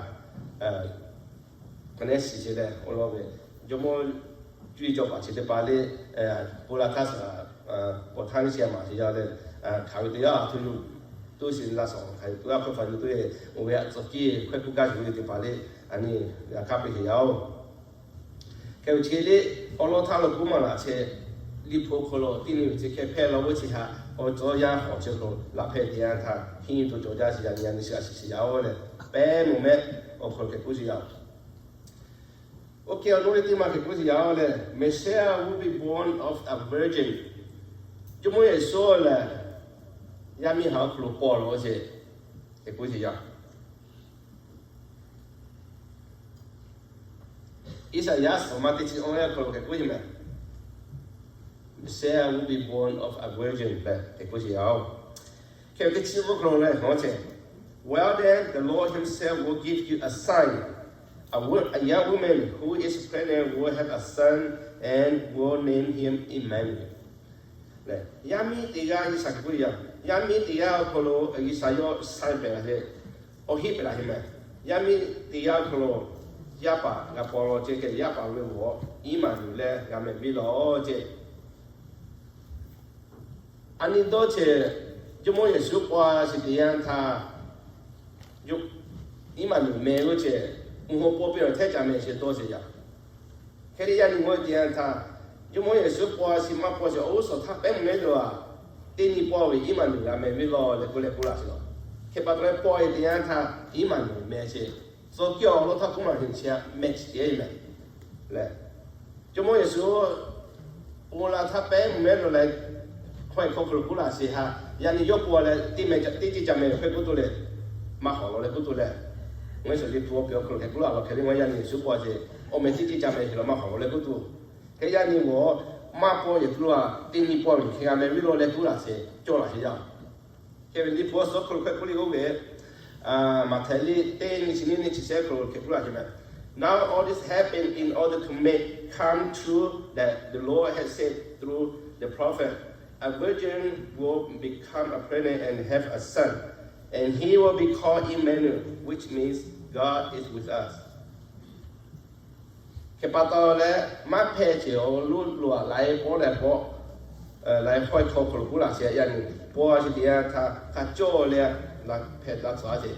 hk'aˬ nehˉ shiˍ sheˍ leh awˬ lawn ve, jawˇmawˇ cuˇ yiˍ cawˬ paˍ chi teˇ hpaˍ liˇ, pon la htaˇ saˍ, pawˬ htaˇ liˇ chi a maˍ sheˍ yaˇ leh, hk'aˬ ve teˇ yanˇ a htoꞈ yuˬ toˇ shiˍ la shawˍ hk'aˬ ve tuˬ a hk'aw hk'aˬ yuˬ toˇ e, oˇ ve a tcuh kiˇ hkawehˇ k'oˆ gaˇ yuˬ ve teˇ hpaˍ liˇ a nyi g'a kaˇ peꞈ sheˍ yaˇ oˬ. Hkeh ve chi liˇ awˬ lawn htaˇ lo k'oˆ maˍ laꞈ chehˇ, liˇ hpu hk'aw lo teˇ nyi ve chi hkeh hpehꞈ la g'uˇ chi haꞈ, awˬ cawˇ yaˇ hawˬ chi hk'aw lo laꞈ hpehꞈ teˇ yanˇ htaˇ, hiˇ to cawˬ jaˇ sheˍ yaˇ nyi a nyi shiˍ a shiˍ shiˍ yaˇ oˬ leh, pehˉ mvuhˇ meh awˬ hk'aw lo hkeh k'oˆ sheˍ yaˇ oˬ. Oˇ hk'e awˬ naw le teˇ maˬ hkeh k'oˆ sheˍ yaˇ oˬ leh, Messiah will be born of a virgin. Jawˇmawˇ Yeˍsuˆ lehˬ, yaˇ miˇ haꞈ awˬ hk'aw lo paw law sheˍ, hkeh k'oˆ sheˍ yaˇ. Iˉsaˍyaˆ suhˍ ma teˇ chi awˇ leh hk'aw lo hkeh k'oˆ sheˍ mehˍ. Messiah will be born of a virgin leh hkeh k'oˆ sheˍ yaˇ oˬ. Hkeh teˇ chi awˇ hk'aw lo leh hawˉ chehˇ, Well then, the Lord himself will give you a sign. A wo-, a young woman who is pregnant will have a son and will name him Emmanuel. Yaˇ miˇ teˇ g'aˇ Iˉsaˍ k'oˆ yaˇ, yaˇ miˇ teˇ g'aˇ awˬ hk'aw lo G'uiˬsha yawˇ sign pehꞈ laˇ sheˍ, awˬ heˆ pehꞈ laˇ sheˍ mehˍ. Yaˇ miˇ teˇ g'aˇ awˬ hk'aw lo yaˇ paˍ g'a paw law ceh hkeh, yaˇ paˍ ve awˬ Iˉmaˍnuˍ leh g'a mehˍ ve law ceh. A nyi dawˇ ceh, Jawˇmawˇ Yeˍsuˆ paw sheˍ teˇ yanˇ htaˇ, Iˉmaˍnuˍ meh g'uˇ ceh, mvuhˇ haw paw piˇ awˬ htehˇ ca meh sheˍ dawˇ sheˍ yaˇ. Hk'e te yaˇ nyi g'awˇ teˇ yanˇ htaˇ, Jawˇmawˇ Yeˍsuˆ paw a shiˍ maˇ paw shiˍ awˬ g'uˇ suhˍ htaˇ pehˉ meh lawˬ a, teˇ nyi paw ve Iˉmaˍnuˍlaˆ meh ve lawˬ leh k'oˆ leh k'oˆ laˇ sheˍ lawˬ. Hk'e pa taw leh paw e teˇ yanˇ htaˇ Iˉmaˍnuˍlaˆ meh sheˍ. Tcuh kiˇ awˬ lawn htaˇ k'oˆ maˇ heˆ chi a meh chi te e meh leh, Jawˇmawˇ Yeˍsuˆ paw la htaˇ pehˉ meh lawˬ leh, hkawˇ hkawˇ hk'aw lo k'oˆ laˇ sheˍ ha, yaꞈ nyi yawˇ paw leh teˇ meh teˇ ceuˬ ca meh hk'e k'oˆ tuˬ leh, maˇ hawˍ lawˬ leh k'oˆ tuˬ leh, ngaˬ hui Liꞈ hpu awˬ pehˍ awˬ hk'aw lo hk'e k'oˆ laˇ lawˬ hk'e le, yaꞈ nyi Yeˍsuˆ paw sheˍ awˬ meh teˇ ceuˬ ca meh hk'e lawˬ maˇ hawˍ lawˬ leh k'oˆ tuˬ. Hk'e yaꞈ nyi g'awˬ maˇ paw yehˬ hk'aw lo a, teˇ nyi paw ve hk'e g'a meh ve lawˬ leh k'oˆ laˇ sheˍ cawˇ laˇ sheˍ yaˇ. Hk'e ve Liꞈ hpu awˬ suhˍ hk'aw lo hk'e k'oˆ le k'oˆ ve, Maꞈhtehˍ liꞈ teˇ nyi chi nyiˇ nyi chi shehˆ hk'aw lo hk'e k'oˆ laˇ sheˍ meh. Now all this happened in order to make come true that the Lord had said through the prophet, a virgin will become a pregnant and have a son, and he will be called Emmanuel, which means God is with us. Hk'e pa taw leh, maˇ hpehꞈ sheˍ awˬ lo lo a laiˉ pawˆ leh pawˆ, laiˉ hkawˇ hk'aw lo k'oˆ laˇ sheˍ yaˇ nyi paw a sheˍ teˇ yanˇ htaˇ hk'a cawˇ leh, la hpehꞈ la tcuhˍ a sheˍ.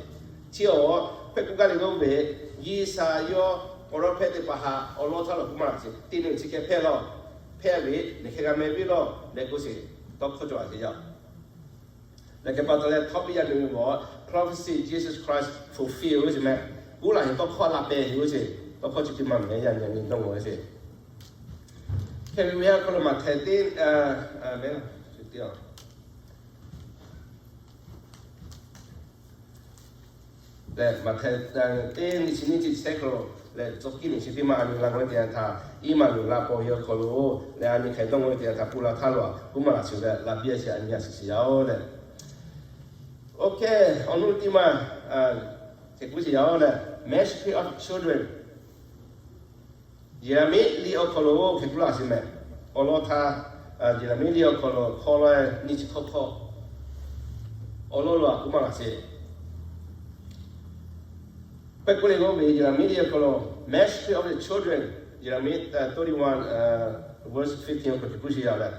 Chi awˬ hk'e k'oˆ gaˇ le k'oˆ ve, G'uiˬsha yawˇ awˬ lawn hpehꞈ teˇ hpaˍ htaꞈ awˬ lawn htaˇ lawˬ k'oˆ maˇ laˇ sheˍ. Teˇ nyi chi hk'e hpehꞈ lawˬ, hpehꞈ ve, neˬ hk'e g'a meh ve lawˬ leh k'oˆ sheˍ, tawˇ hkawˇ cawˬ a sheˍ yaˇ. Leh hk'e pa taw leh, htawˇ piˇ yaˇ nyi ve mawˬ prophecy Jesus Christ fulfill ve sheˍ meh. K'oˆ laˇ sheˍ tawˇ hkawˇ la pehˍ sheˍ ve sheˍ. Tawˇ hkawˇ chi teˇ maˇ meh yaˇ nyi dawˇ mawˬ ve sheˍ. Hk'e ve awˬ hk'aw lo Maꞈhtehˍ teˇ, meh, leh Maꞈhtehˍ teˇ nyi chi nyiˇ chi shehˆ hk'aw lo leh tcuh kiˇ nyi chi teˇ maˇ a nyi la k'oˆ ve teˇ yanˇ htaˇ, Iˉmaˍnuˍlaˆ paw yawˇ hk'aw lo leh a nyi hk'aˬ hk'e dawˇ ve teˇ yanˇ htaˇ k'oˆ laˇ htaˇ lawˬ k'oˆ maˇ laˇ sheˍ leh, la piˇ a sheˍ a nyi a shiˍ shiˍ yaˇ oˬ leh. Okay, awˬ nuˇ teˇ maˇ hk'e k'oˆ sheˍ yaˇ oˬ leh, Mystery of Children. Yeˍraˍmiˆ liꞈ awˬ hk'aw lo hk'e k'oˆ laˇ sheˍ meh. Awˬ lawn htaˇ, Yeˍraˍmiˆ liꞈ awˬ hk'aw lo hk'aw lo nyiˇ chi hkawˇ hkawˇ awˬ lawn lo a k'oˆ maˇ laˇ sheˍ. Hk'e k'oˆ le k'oˆ ve, Yeˍraˍmiˆ liꞈ awˬ hk'aw lo Mystery of the Children, Yeˍraˍmiˆ thirty-one, verse fifteen awˬ hk'aw lo hk'e k'oˆ sheˍ yaˇ leh,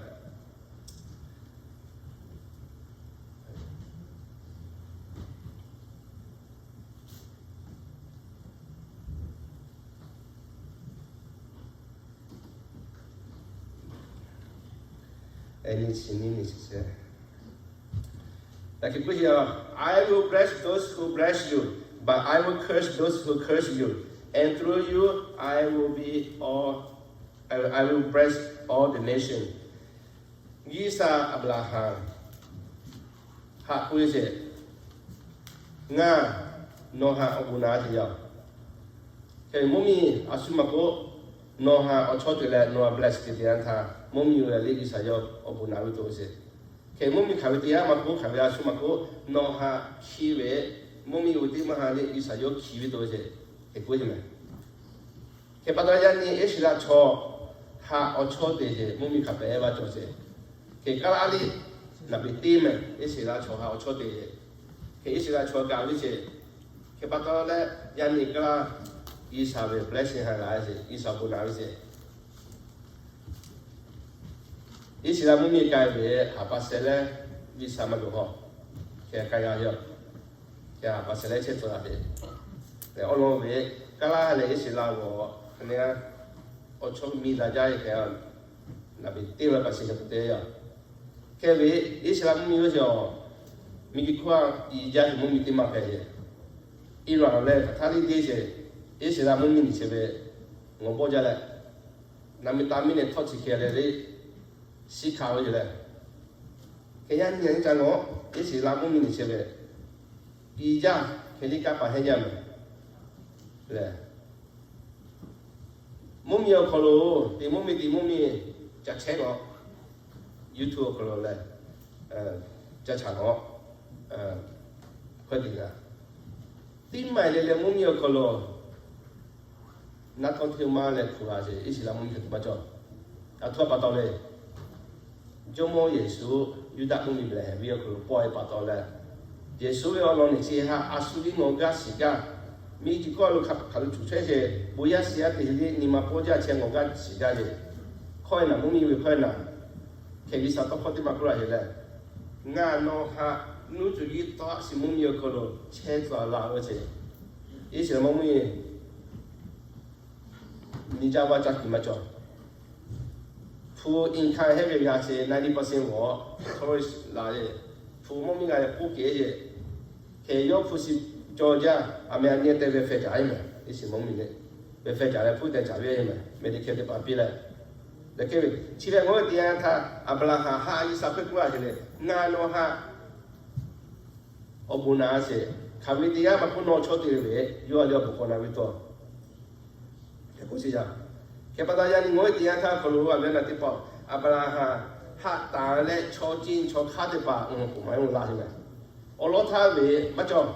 Hk'e k'oˆ sheˍ, I will bless those who bless you, but I will curse those who curse you, and through you I will be all, I will bless all the nation. G'uiˬsha Aˍbraˍhanˍ haꞈ k'oˆ ve sheˍ, ngaˬ nawˬ haꞈ awˬ bon naꞈ sheˍ yaˇ. Hk'e mvuhˇmiˬ a shu maˇ k'oˆ, nawˬ haꞈ awˬ chawˇ te leh nawˬ haꞈ bless te te yanˇ htaˇ, mvuhˇmiˬ ve leh G'uiˬsha yawˇ awˬ bon naꞈ ve tuˬ ve sheˍ. Hk'e mvuhˇmiˬ hk'aˬ ve teˇ yanˇ maˇ k'oˆ, hk'aˬ ve a shu maˇ k'oˆ, nawˬ haꞈ hkiˇ ve, mvuhˇmiˬ ve teˇ maˇ ha leh G'uiˬsha yawˇ hkiˇ ve tuˬ ve sheˍ. Hk'e k'oˆ ve meh. Hk'e pa taw yaˇ nyi Iˉsaˍreˍlaˆ chaw haꞈ awˬ chawˇ te sheˍ, mvuhˇmiˬ hk'aˬ hpehꞈ e vaˇ cawˬ sheˍ. Hk'e kaˉ laˇ liˇ naˍ beˍ teˇ meh, Iˉsaˍreˍlaˆ chaw haꞈ awˬ chawˇ te sheˍ. Hk'e Iˉsaˍreˍlaˆ chaw gaˬ ve sheˍ. Hk'e pa taw leh yaˇ nyi kaˉ laˇ G'uiˬsha ve blessing haꞈ g'a sheˍ, G'uiˬsha bon naꞈ ve sheˍ. Iˉsaˍreˍlaˆ mvuhˇmiˬ k'ai ve haꞈ pa sheh leh G'uiˬsha maˇ loˍ haw. Hk'e k'ai g'a ve yoˬ. Hk'e haꞈ pa sheh leh chehˇ tcuh g'a ve. Awˬ lawn ve kaˉ laˇ leh Iˉsaˍreˍlaˆ g'awˬ hk'e le, awˬ chawˇ miˬ daꞈ jaˇ ve hk'e, naˍ beˍ teˇ ve pa sheh ca te te yoˬ. Hk'e ve Iˉsaˍreˍlaˆ mvuhˇmiˬ oˇ sheˍ awˬ, miˬguiˬ hkawˇ a i jaˇ ve mvuhˇmiˬ teˇ maˇ hpehꞈ ve. Iˉraˍ leh hk'aˬ htaˇ liˇ deˇ sheˍ, Iˉsaˍreˍlaˆ mvuhˇmiˬ nyi sheˍ ve, ngawˬ bawˆ jaˇ leh, naˍ miˬ taˍ miˬ neh htawˇ chi hk'e leh le, shiˉ hkanˍ ve yoˬ leh. Hk'e yaˇ nyi a nyi ca ngawˬ, Iˉsaˍreˍlaˆ mvuhˇmiˬ nyi sheˍ ve, i jaˇ hk'e liˇ kanˇ paˍ hehnˇ jaˇ meh leh, mvuhˇmiˬ awˬ hk'aw lo teˇ mvuhˇmiˬ teˇ mvuhˇmiˬ ca chehˇ lawˬ, YouTube awˬ hk'aw lo leh, ca chaꞈ lawˬ, hkawˇ te g'a. Teˇ maˬ leh leh mvuhˇmiˬ awˬ hk'aw lo naˉ htawˇ hteˇ maˇ leh hpu g'a sheˍ, Iˉsaˍreˍlaˆ mvuhˇmiˬ hk'e te maˇ cawˬ. A htoꞈ ma pa taw le. Jawˇmawˇ Yeˍsuˆ Yuˇdaꞈ mvuhˇmiˬ Behˍlehˍhehnˍ venˇ awˬ hk'aw lo paw e pa taw leh, Yeˍsuˆ ve awˬ lawn nehˬ chi haꞈ a shu liˇ nawˬ gaˇ shiˍ gaˇ, miˬguiˬ hkawˇ lo hk'aˬ lo cuˬ chehˇ sheˍ, bon yaˇ shiˍ yaˇ te liˇ nyi ma pawˇ jaˇ chehˇ nawˬ gaˇ shiˍ gaˇ le. Hkawˇ e naˍ mvuhˇmiˬ ve hkawˇ e naˍ, hk'e G'uiˬsha tawˇ hkawˇ teˇ maˇ k'oˆ laˇ sheˍ leh, ngaˬ nawˬ haꞈ nuˇ cuˬ yiˇ tawˇ shiˍ mvuhˇmiˬ awˬ hk'aw lo chehˇ tcuh laˇ ve sheˍ. Iˉsaˍreˍlaˆ mvuhˇmiˬ nyi jaˇ vaˇ caˇ kuiˬ maˇ cawˬ. Hpu income hehˉ ve g'a sheˍ ninety percent g'awˬ, tourist laˬ ve, hpu mvuhˇ miˬ g'a leh k'oˆ kehˬ ve, hk'e yawˇ hpu shi cawˬ jaˇ, a meh a nyi te ve hpehˇ caˍ ve mehˬ, iˉ shiˍ mvuhˇ miˬ le, ve hpehˇ caˍ leh hpu teh caˍ ve mehˬ, Medicare teˇ hpaˍ piˇ leh, leh kehˬ ve chi ve ngaˬ hui teˇ yanˇ htaˇ Aˍbraˍhanˍ haꞈ G'uiˬsha hk'e k'oˆ laˇ sheˍ le, ngaˬ nawˬ haꞈ awˬ bon naˍ sheˍ, hk'aˬ ve teˇ g'aˇ maˇ k'oˆ nawˬ chaw te ve, yawˇ a le awˬ bon k'awꞈ na ve taw. Hk'e k'oˆ sheˍ yaˇ. Hk'e pa taw yaˇ nyi ngaˬ hui teˇ yanˇ htaˇ hk'aw lo a ve naˬ teˇ pawˆ, Aˍbraˍhanˍ haꞈ taˍ leh chaw ceh chaw hk'aˇ teˇ hpaˍ awˬ k'oˍ maˇ yawˇ laˇ sheˍ mehˬ. Awˬ lawn htaˇ ve maˇ cawˬ.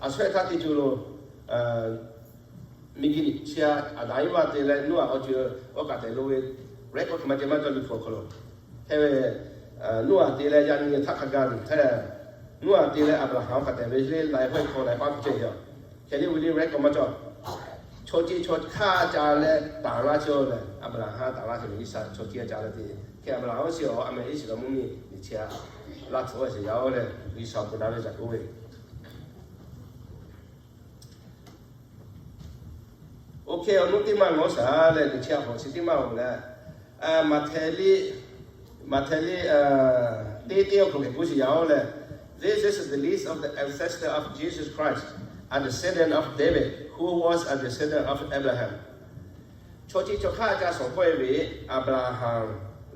A shawehˇ htaˇ teˇ co lo miˬguiˬ chi a Aˍdanˍ Iˉvaˆ te leh Noˉaꞈ awˬ ceuˬ awˬ kaꞈ tehꞈ lo ve, record hk'e maˇ ceh maˇ cawˬ liꞈ hpu awˬ hk'aw lo. Hk'e ve Noˉaꞈ te leh yaˇ nyi htaˇ hk'a gaˬ htaˇ, Noˉaꞈ te leh Aˍbraˍhanˍ awˬ kaꞈ tehꞈ ve le laiˬ hawehˇ hk'aw laiˬ paˇ hpehꞈ ve yoˬ. Hk'e le ve le record maˇ cawˬ. Chaw ceh chaw hk'aˇ ca leh taˍ laˇ sheˍ leh, Aˍbraˍhanˍ taˍ laˇ sheˍ ve G'uiˬsha chaw ceh ca leh te. Hk'e Aˍbraˍhanˍ oˇ shiˍ awˬ a meh iˉ shiˍ la mvuhˇ miˬ liꞈ chi a laˇ tcuh sheˍ yaˇ oˬ leh, G'uiˬsha awˬ bon naˍ ve ca k'oˆ ve Oˇ hk'e awˬ nuˇ teˇ maˇ ngawˬ shaˍ leh, teˇ chi a hk'awꞈ chi teˇ maˇ awˬ leh, Maꞈhtehˍ liꞈ, Maꞈhtehˍ liꞈ teˇ teˇ awˬ hk'aw hk'e k'oˆ sheˍ yaˇ oˬ leh, This is the list of the ancestor of Jesus Christ, a descendant of David, who was a descendant of Abraham. Chaw ceh chaw hk'aˇ ca shawˍ kawˆ e ve Aˍbraˍhanˍ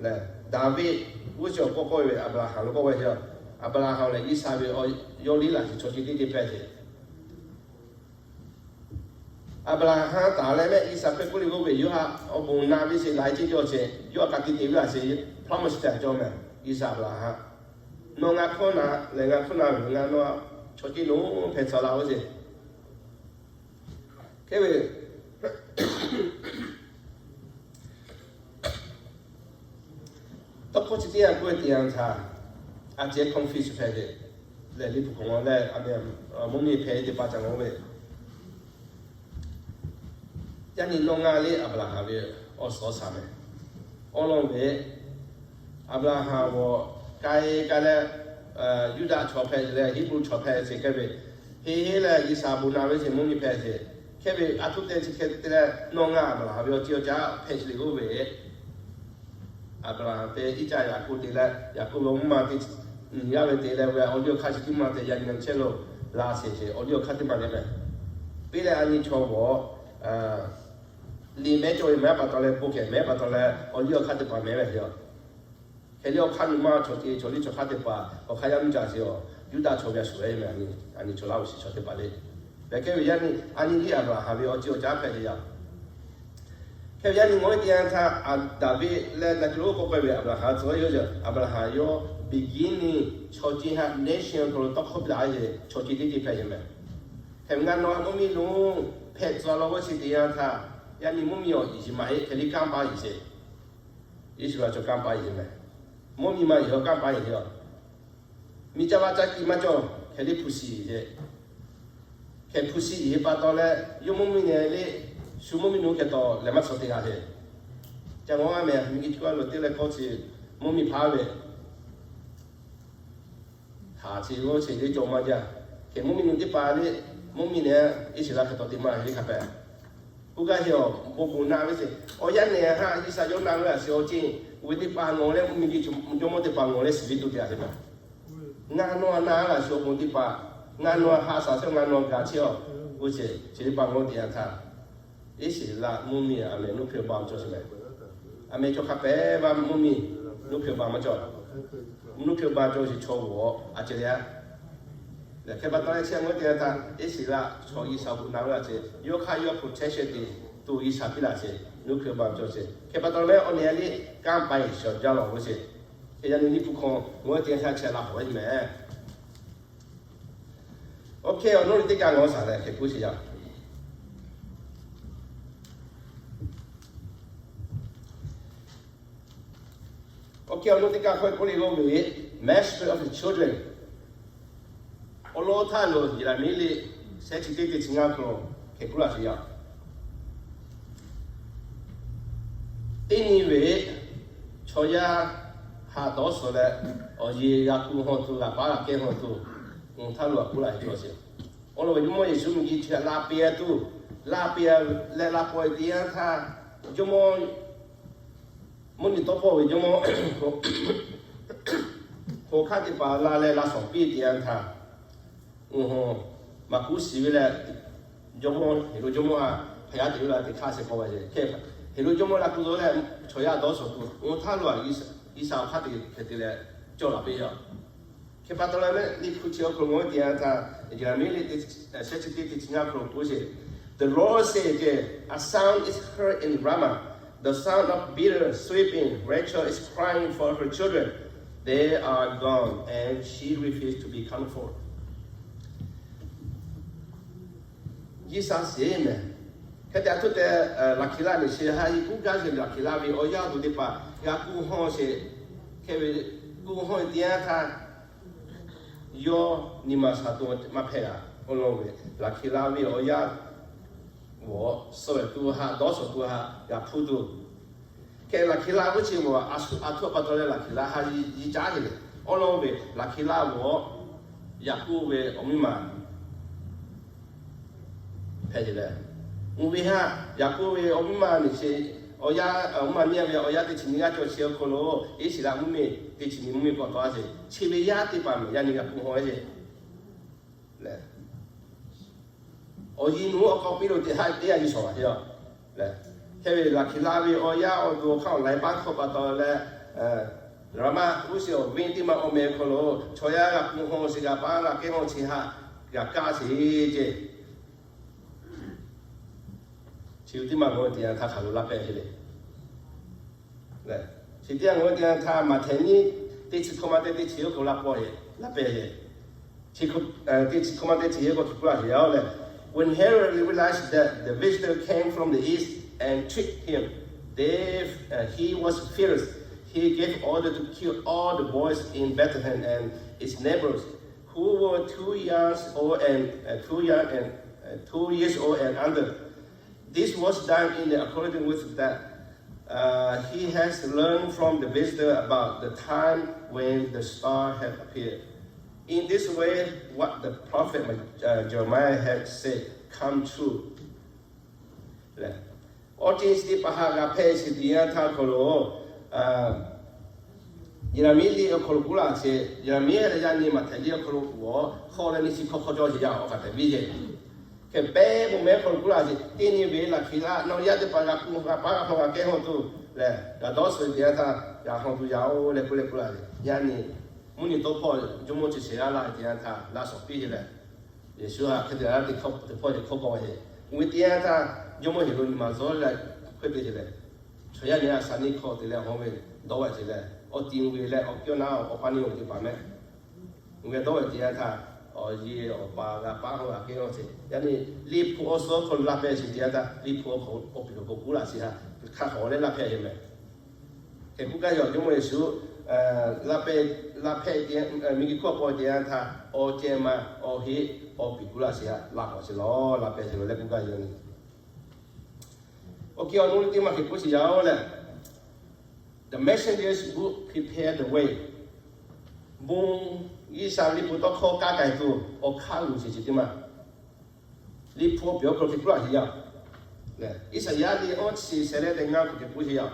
lehˬ, Daˍviˆ g'uˇ suhˍ awˬ kawˆ kawˆ e ve Aˍbraˍhanˍ lo kawˆ kawˆ e ve, Aˍbraˍhanˍ lehˬ G'uiˬsha ve awˬ yawˇ liˇ laꞈ sheˍ chaw ceh teˇ ceh hpehꞈ sheˍ. Aˍbraˍhanˍ taˍ leh mehˆ G'uiˬsha hk'e k'oˆ le k'oˆ ve, yawˇ htaꞈ awˬ bon naˍ ve sheˍ laiˬ ceh cawˬ sheˍ, yawˇ htaꞈ ka tiꞈ te ve a sheˍ, promise tehꞈ cawˬ mehˬ. G'uiˬsha Aˍbraˍhanˍ, nawˬ ngaˬ hkawˇ na lehˬ ngaˬ hkawˇ na ve, ngaˬ nawˬ chaw ceh lonˉ hpehꞈ tcuh laˇ oˬ sheˍ. Hk'e ve tawˇ hkawˇ chi teˇ yanˇ k'oˆ ve teˇ yanˇ htaˇ, a ceh confuse hpehꞈ ve lehˬ, liꞈ hpu hk'awꞈ nawˉ leh a meh mvuhˇ miˬ hpehꞈ ve teˇ hpaˍ ca ngawˬ ve, yaˇ nyi nawˬ ngaˬ le Aˍbraˍhanˍ ve awˬ suhˍ awˬ shaˍ mehˬ. Awˬ lawn ve Aˍbraˍhanˍ g'awˬ k'ai k'ai leh, Yuˇdaꞈ chaw hpehꞈ leh Heˍbruˆ chaw hpehꞈ sheˍ hk'e ve, heˆ heˆ leh G'uiˬsha awˬ bon naˍ ve sheˍ mvuhˇ miˬ hpehꞈ sheˍ. Hk'e ve a htoꞈ te chi hk'e te leh nawˬ ngaˬ Aˍbraˍhanˍ ve awˬ ceh awˬ caˉ hpehꞈ sheˍ le k'oˆ ve, Aˍbraˍhanˍ te Iˉcaˆ Yaˍkoˆ te leh, Yaˍkoˆ ve mvuhˇ ma teˇ nyi g'aˇ ve te leh ve awˬ liˇ awˬ hk'aˇ chi teˇ maˇ te yaꞈ nyi chehˇ lo la sheˍ sheˍ awˬ liˇ awˬ hk'aˇ teˇ maˇ le mehˬ. Piˇ leh a nyi chaw g'awˬ liꞈ mehˉ cawˬ ve mehˉ pa taw leh, bon kehˬ mehˉ pa taw leh awˬ liˇ awˬ hk'aˇ teˇ hpaˍ mehˉ ve yoˬ. Hk'e liˇ awˬ hk'aˇ nyi ma chaw ceh chaw liˇ chaw hk'aˇ teˇ hpaˍ awˬ hk'aˇ yaˇ miˇ ca sheˍ awˬ, Yuˇdaꞈ chaw ve a shuˍ ve mehˬ, a nyi chaw laˇ oˬ sheˍ chaw teˇ hpaˍ le. Hk'e ve yaˇ nyi a nyi liˇ Aˍbraˍhanˍ ve awˬ ceh awˬ caˉ hpehꞈ ve yaˇ. Hk'e ve yaˇ nyi ngawˬ ve teˇ yanˇ htaˇ, Daˍviˆ leh naˬ ceh lo k'oˆ k'ai ve Aˍbraˍhanˍ tcuh yawˇ, Aˍbraˍhanˍ yawˇ beginning chaw ceh haꞈ nation hk'aw lo tawˇ hkawˇ piˇ laꞈ sheˍ chaw ceh teˇ ceh hpehꞈ ve mehˬ. Hk'e ve ngaˬ nawˬ mvuhˇ miˬ lonˉ hpehꞈ tcuh laˇ oˬ sheˍ teˇ yanˇ htaˇ, yaˇ nyi mvuhˇ miˬ awˬ yeˬ maˇ heˆ, hk'e liˇ kanˇ paˆ yeˬ sheˍ. Iˉsaˍreˍlaˆ chaw kanˇ paˆ yeˬ mehˬ. Mvuhˇ miˬ maˇ yeˬ, kanˇ paˆ yeˬ yoˬ. Miˬ caˇ vaˇ caˇ kiˇ maˇ cawˬ, hk'e liˇ hpu shi yeˬ. Hk'e hpu shi yeˬ pa taw leh, yawˇ mvuhˇ miˬ nehˬ le, shu mvuhˇ miˬ lonˉ hk'e taw leh maˇ tcuh teˇ g'aˇ le. Ca ngawˬ a mehˬ, miˬ guiˬ co a loˬ te leh kawˇ chi mvuhˇ miˬ hpaˇ ve haˍ chi g'awˇ chi le cawˬ maˇ jaˇ. Hk'e mvuhˇ miˬ lonˉ teˇ hpaˍ le, mvuhˇ miˬ nehˬ Iˉsaˍreˍlaˆ hk'e taw teˇ maˇ le hk'a pehꞈ. K'oˆ gaˇ heˆ awˬ, bon bon naˍ ve sheˍ. Awˬ yanˇ nehˬ haꞈ Iˉsaˍreˍlaˆ yaˇ shiˍ awˬ ceh, oˇ ve teˇ hpaˍ ngawˬ leh mvuhˇ miˬ lonˉ teˇ hpaˍ ngawˬ leh shiˍ ve tuˬ te a le mehˬ. Ngaˬ nawˬ a na laꞈ sheˍ awˬ bon teˇ hpaˍ, ngaˬ nawˬ haꞈ shaˍ sheˍ, ngaˬ nawˬ gaˬ chehˇ awˬ, oˇ ceh chi teˇ hpaˍ ngawˬ teˇ yanˇ htaˇ, Iˉsaˍreˍlaˆ mvuhˇ miˬ a mehˬ nuˇ hkui ba cawˬ sheˍ mehˬ. A mehˬ chaw hk'a pehꞈ va mvuhˇ miˬ nuˇ hkui ba maˇ cawˬ. Nuˇ hkui ba cawˬ sheˍ chaw g'awˬ a ceh le a. Lehˬ hk'e pa taw leh chi a ngawˬ teˇ yanˇ htaˇ Iˉsaˍreˍlaˆ chaw Iˉsaˍreˍlaˆ ce, yawˇ hk'aˇ yawˇ protection te tuˬ Iˉsaˍreˍlaˆ piˇ laꞈ sheˍ, nuˇ hkui ba cawˬ sheˍ. Hk'e pa taw leh awˬ nehˬ a le kanˇ paˆ yeˬ shawˍ jaˇ lawˬ g'oˇ sheˍ. Hk'e yaˇ nyi liˇ hpu hk'aw g'awˇ teˇ yanˇ htaˇ chi a laˇ hawˬ ve mehˬ. Oˇ hk'e awˬ nawˉ liˇ teˇ kaꞈ g'awˇ shaˍ leh hk'e k'oˆ sheˍ yaˇ. Oˇ hk'e awˬ nawˉ teˇ kaꞈ hk'aw k'oˆ le g'awˇ ve, mastery of the children. Awˬ lawn htaˇ lo Yeˍraˍmiˆ liꞈ shehˆ chi teˇ teˇ chi ngaˇ hk'aw lo hk'e k'oˆ laˇ sheˍ yaˇ. Teˇ nyi ve chaw yaˇ haꞈ dawˇ suhˍ leh, awˬ yeˬ g'a kuˬ hawˬ tuˬ, g'a paˉ g'a kehˇ hawˬ tuˬ, oˇ htaˇ lo a k'oˆ laˇ ve cawˬ sheˍ. Awˬ lawn ve Jawˇmawˇ Yeˍsuˆ miˬ guiˬ chi htaꞈ la piˇ tuˬ, la piˇ leh la pawehˇ teˇ yanˇ htaˇ, Jawˇmawˇ Mvuhˇ nyi tawˇ hpawˇ ve jawˇmawˇ hk'aw hk'aˆ teˇ hpaˍ la leh laꞈ shawnˍ piˇ teˇ yanˇ htaˇ, Maˍkuˆ shiˍ ve leh, jawˇmawˇ, Heˍroˆ jawˇmawˇ htaꞈ hpaˍ yaˇ te ve la teꞈ hk'aˇ shehˍ hpaw ve ce. Hk'e Heˍroˆ jawˇmawˇ la kuˬ lo leh chaw yaˇ dawˇ shawˍ tuˬ, oˇ htaˇ lo G'uiˬsha awˬ hk'aˇ te hk'e te leh cawˇ laˬ piˇ yoˬ. Hk'e pa taw leh mehˆ liꞈ hpu chi awˬ hk'aw lo ngaˬ hui te yanˇ htaˇ, Yeˍraˍmiˆ liꞈ shehˆ chi teˇ teˇ chi ngaˇ hk'aw lo k'oˆ sheˍ, The Lord said, A sound is heard in Ramah, the sound of bitter weeping. Rachel is crying for her children. They are gone, and she refused to be comforted. G'uiˬsha sheˍ mehˍ. Hk'e te a htoꞈ te, Raˍhkeˍlaˆ neˬ sheˍ ha yi kuˉ gaˇ sheˍ Raˍhkeˍlaˆ ve awˬ yaˇ awˬ duˬ teˇ hpaˍ g'a kuˇ hawˇ sheˍ. Hk'e ve kuˇ hawˇ teˇ yanˇ htaˇ, yawˇ nyi ma sha to maˇ hpehꞈ g'a. Awˬ lawn ve Raˍhkeˍlaˆ ve awˬ yaˇ g'awˬ suh ve tuˬ haꞈ dawˇ shawˍ tuˬ haꞈ g'a hpuˇ tuˬ. Hk'e Raˍhkeˍlaˆ g'uˇ chi g'awˬ a htoꞈ pa taw leh Raˍhkeˍlaˆ ha yi caˉ sheˍ leh, awˬ lawn ve Raˍhkeˍlaˆ g'awˬ Yaˍkoˆ ve awˬ miˇ ma hpehꞈ sheˍ leh, uˬ ve haꞈ Yaˍkoˆ ve awˬ miˇ ma neˬ sheˍ, awˬ yaˇ awˬ miˇ ma nyiˇ ve awˬ yaˇ teˇ chi nyiˇ g'aˇ cawˬ chi awˬ hk'aw lo, Iˉsaˍreˍlaˆ mvuhˇmiˬ teˇ chi nyiˇ mvuhˇmiˬ k'awꞈ tawˆ a sheˍ. Chi ve yaˇ teˇ hpaˍ mehˍ yaˇ nyi g'a kuˇ hawˇ sheˍ. Awˬ yiˇ nuˇ awˬ hk'aw piˇ lo teꞈ haˉ teˇ g'aˇ nyi shawˍ a sheˍ. Hk'e ve Raˍhkeˍlaˆ ve awˬ yaˇ awˬ duˬ awˬ hk'aˇ awˬ laiˉ paˉ hkawˇ pa taw leh, Raˍmaˆ g'uˇ suhˍ awˬ venˇ teˇ maˇ awˬ meh hk'aw lo chaw yaˇ g'a kuˇ hawˇ sheˍ, g'a paˉ g'a kehˉ hawˇ chi haꞈ g'a kaˇ sheˍ ceˇ. Chi teˇ maˇ ngaˬ hui te yanˇ htaˇ hk'aˬ lo laˇ pehˇ sheˍ le. Chi teˇ yanˇ ngaˬ hui te yanˇ htaˇ Maꞈhtehˍ nyiˇ teˇ chi hkawˇ maˇ teˇ teˇ chi awˬ hk'aw lo laˇ pawˆ yeˬ, laˇ pehˇ yeˬ. Teˇ chi hkawˇ maˇ teˇ chi awˬ hk'aw lo hk'e k'oˆ laˇ sheˍ yaˇ-oˬ leh, When Herod realized that the visitor came from the east and tricked him, they, uh, he was furious. He gave order to kill all the boys in Bethlehem and its neighbors who were two years old and, uh, two year and, uh, two years old and under. This was done in accordance with that, uh, he has learned from the visitor about the time when the star had appeared. In this way, what the prophet, uh, Jeremiah had said come true. Awˬ ceuˬ chi teˇ hpaˍ haꞈ g'a hpehꞈ sheˍ teˇ yanˇ htaˇ hk'aw lo, Yeˍraˍmiˆ liꞈ awˬ hk'aw lo k'oˆ laˇ sheˍ. Yeˍraˍmiˆ leh yaˇ nyi Maꞈhtehˍ liꞈ awˬ hk'aw lo k'oˆ, hk'aw leh nyi chi hkawˇ hk'aw cawˇ sheˍ yaˇ awˬ kaˍ tehꞈ viˇ sheˍ. Hk'e pehˉ bon mehˉ hk'aw lo k'oˆ laˇ sheˍ. Teˇ nyi ve Raˍhkeˍlaˆ nawˬ yaˇ teˇ hpaˍ g'a kuˇ g'a paˉ g'a hawˇ g'a kehˉ hawˇ tuˬ lehˬ, g'a dawˇ suhˍ teˇ yanˇ htaˇ g'a hawˇ tuˬ yaˇ-oˬ leh k'oˆ leh k'oˆ laˇ sheˍ. Yaˇ nyi mvuhˇ nyi tawˇ hpawˇ jawˇmawˇ chi sheˍ g'aˇ laˇ teˇ yanˇ htaˇ laˇ shawˍ piˇ sheˍ leh, Yeˍsuˆ haꞈ hk'e te a teˇ hkawˇ teˇ hpawˇ ceh hkawˇ kawˆ sheˍ. Uˇ ve teˇ yanˇ htaˇ jawˇmawˇ Heˍroˆ nyi ma zuhˇ leh hk'e te sheˍ leh, chaw yaˇ nyi a shaꞈ neˇ hkawˇ te leh hawˇ ve dawˇ ve sheˍ leh, awˬ ti uˇ ve leh awˬ kiˇ awˬ naˉ awˬ pa neˇ awˬ teˇ hpaˍ mehˆ uˇ ve dawˇ ve teˇ yanˇ htaˇ, awˬ yeˬ awˬ pa g'a paˉ hawˇ g'a kehˉ hawˇ sheˍ. Yaˇ nyi liꞈ hpu awˬ suhˉ hk'aw lo laˇ pehˇ sheˍ teˇ yanˇ htaˇ, liꞈ hpu awˬ hk'aw awˬ piˍ awˬ hk'aw k'oˆ laˇ sheˍ htaˇ, hk'a hk'awꞈ leh laˇ hpehꞈ sheˍ mehˍ. Hk'e k'oˆ gaˇ yaˇ jawˇmawˇ Yeˍsuˆ laˇ pehˇ, laˇ hpehꞈ, miˬguiˬ hkawˇ pawˆ teˇ yanˇ htaˇ, awˬ ceh ma awˬ heˆ awˬ piˍ k'oˆ laˇ sheˍ htaˇ, laˇ hk'awꞈ sheˍ lawˬ, laˇ pehˇ sheˍ lawˬ leh k'oˆ gaˇ yaˇ nyi. Awˬ kiˇ awˬ nu teˇ maˇ hk'e k'oˆ sheˍ yaˇ-oˬ leh, the messengers would prepare the way. Bon G'uiˬsha ve liꞈ hpu tawˇ hkawˇ kaˇ k'ai tuˬ awˬ hk'aˇ luˬ sheˍ chi teˇ maˇ liꞈ hpu awˬ piˍ awˬ hk'aw lo hk'e k'oˆ laˇ sheˍ yaˇ. Iˉsaˍyaˆ liꞈ awˬ chi shehˍ leh teˇ ngaˇ hk'e k'oˆ sheˍ yaˇ.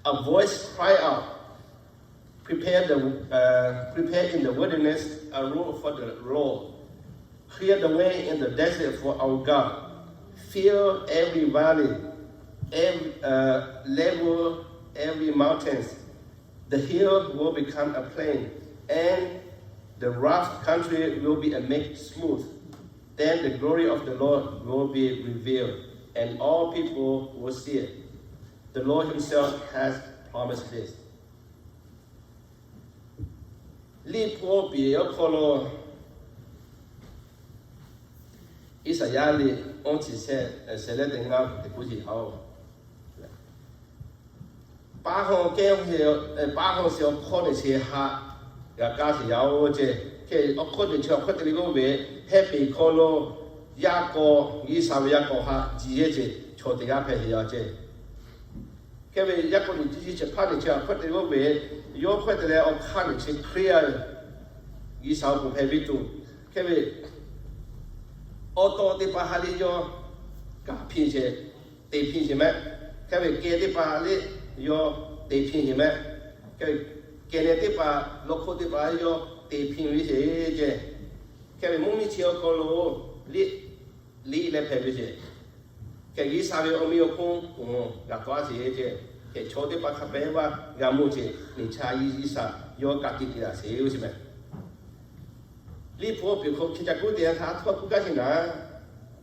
A voice cry out, prepare the, uh, prepare in the wilderness a road for the Lord. Clear the way in the desert for our God. Fill every valley, every, uh, level every mountains. The hill will become a plain, and the rough country will be a made smooth. Then the glory of the Lord will be revealed, and all people will see it. The Lord himself has promised this. Liꞈ hpu awˬ piˍ awˬ hk'aw lo Iˉsaˍyaˆ liꞈ awˬ chi shehˍ leh teˇ ngaˇ hk'e k'oˆ sheˍ yaˇ-oˬ. Paˉ hawˇ kehˉ, paˉ hawˇ sheˍ awˬ hkawˇ teꞈ chi haꞈ g'a kaˇ sheˍ yaˇ-oˬ ceˇ. Hk'e awˬ hkawˇ teꞈ chi awˬ hkawˇ teꞈ le k'oˆ ve, hehˆ peˍ hk'aw lo yaˇ k'aw, G'uiˬsha ve yaˇ k'aw haꞈ ji yehˇ ceˇ, chaw teˇ g'aˇ hpehꞈ sheˍ yaˇ ceˇ. Hk'e ve yaˇ k'aw nyi ji yehˇ ceˇ hpaˇ teꞈ chi awˬ hkawˇ teꞈ le k'oˆ ve, yawˇ hkawˇ teꞈ leh awˬ hk'aˇ teꞈ chi hk'e a G'uiˬsha awˬ pon hpehꞈ ve tuˬ. Hk'e ve awˬ taw teˇ hpaˍ ha lehˬ yawˇ kaꞈ hpiˇ sheˍ, teꞈ hpiˇ sheˍ mehˍ. Hk'e ve kehˬ teˇ hpaˍ ha lehˬ yawˇ te hpiˇ sheˍ mehˆ. Kehˬ ve kehˬ nehˬ teˇ hpaˍ, law hk'oˆ teˇ hpaˍ yawˇ te hpiˇ ve sheˍ ceˇ. Hk'e ve mvuhˇ miˬ chi awˬ hk'aw lo liˇ, liˇ leh hpehꞈ ve sheˍ. Hk'e G'uiˬsha ve awˬ meꞈ awˬ hponˇ g'a tawˆ sheˍ ceˇ. Hk'e chaw teˇ hpaˍ hk'a peu-eˬ g'a mawˬ sheˍ. Neˇ cha G'uiˬsha yawˇ ka tiꞈ te laˬ sheˍ ve sheˍ mehˬ. Liˇ hpu awˬ piˍ hk'aw hk'e ca kuˉ te yanˇ htaˇ, a htoꞈ ma kuˉ kaˇ sheˍ naˍ,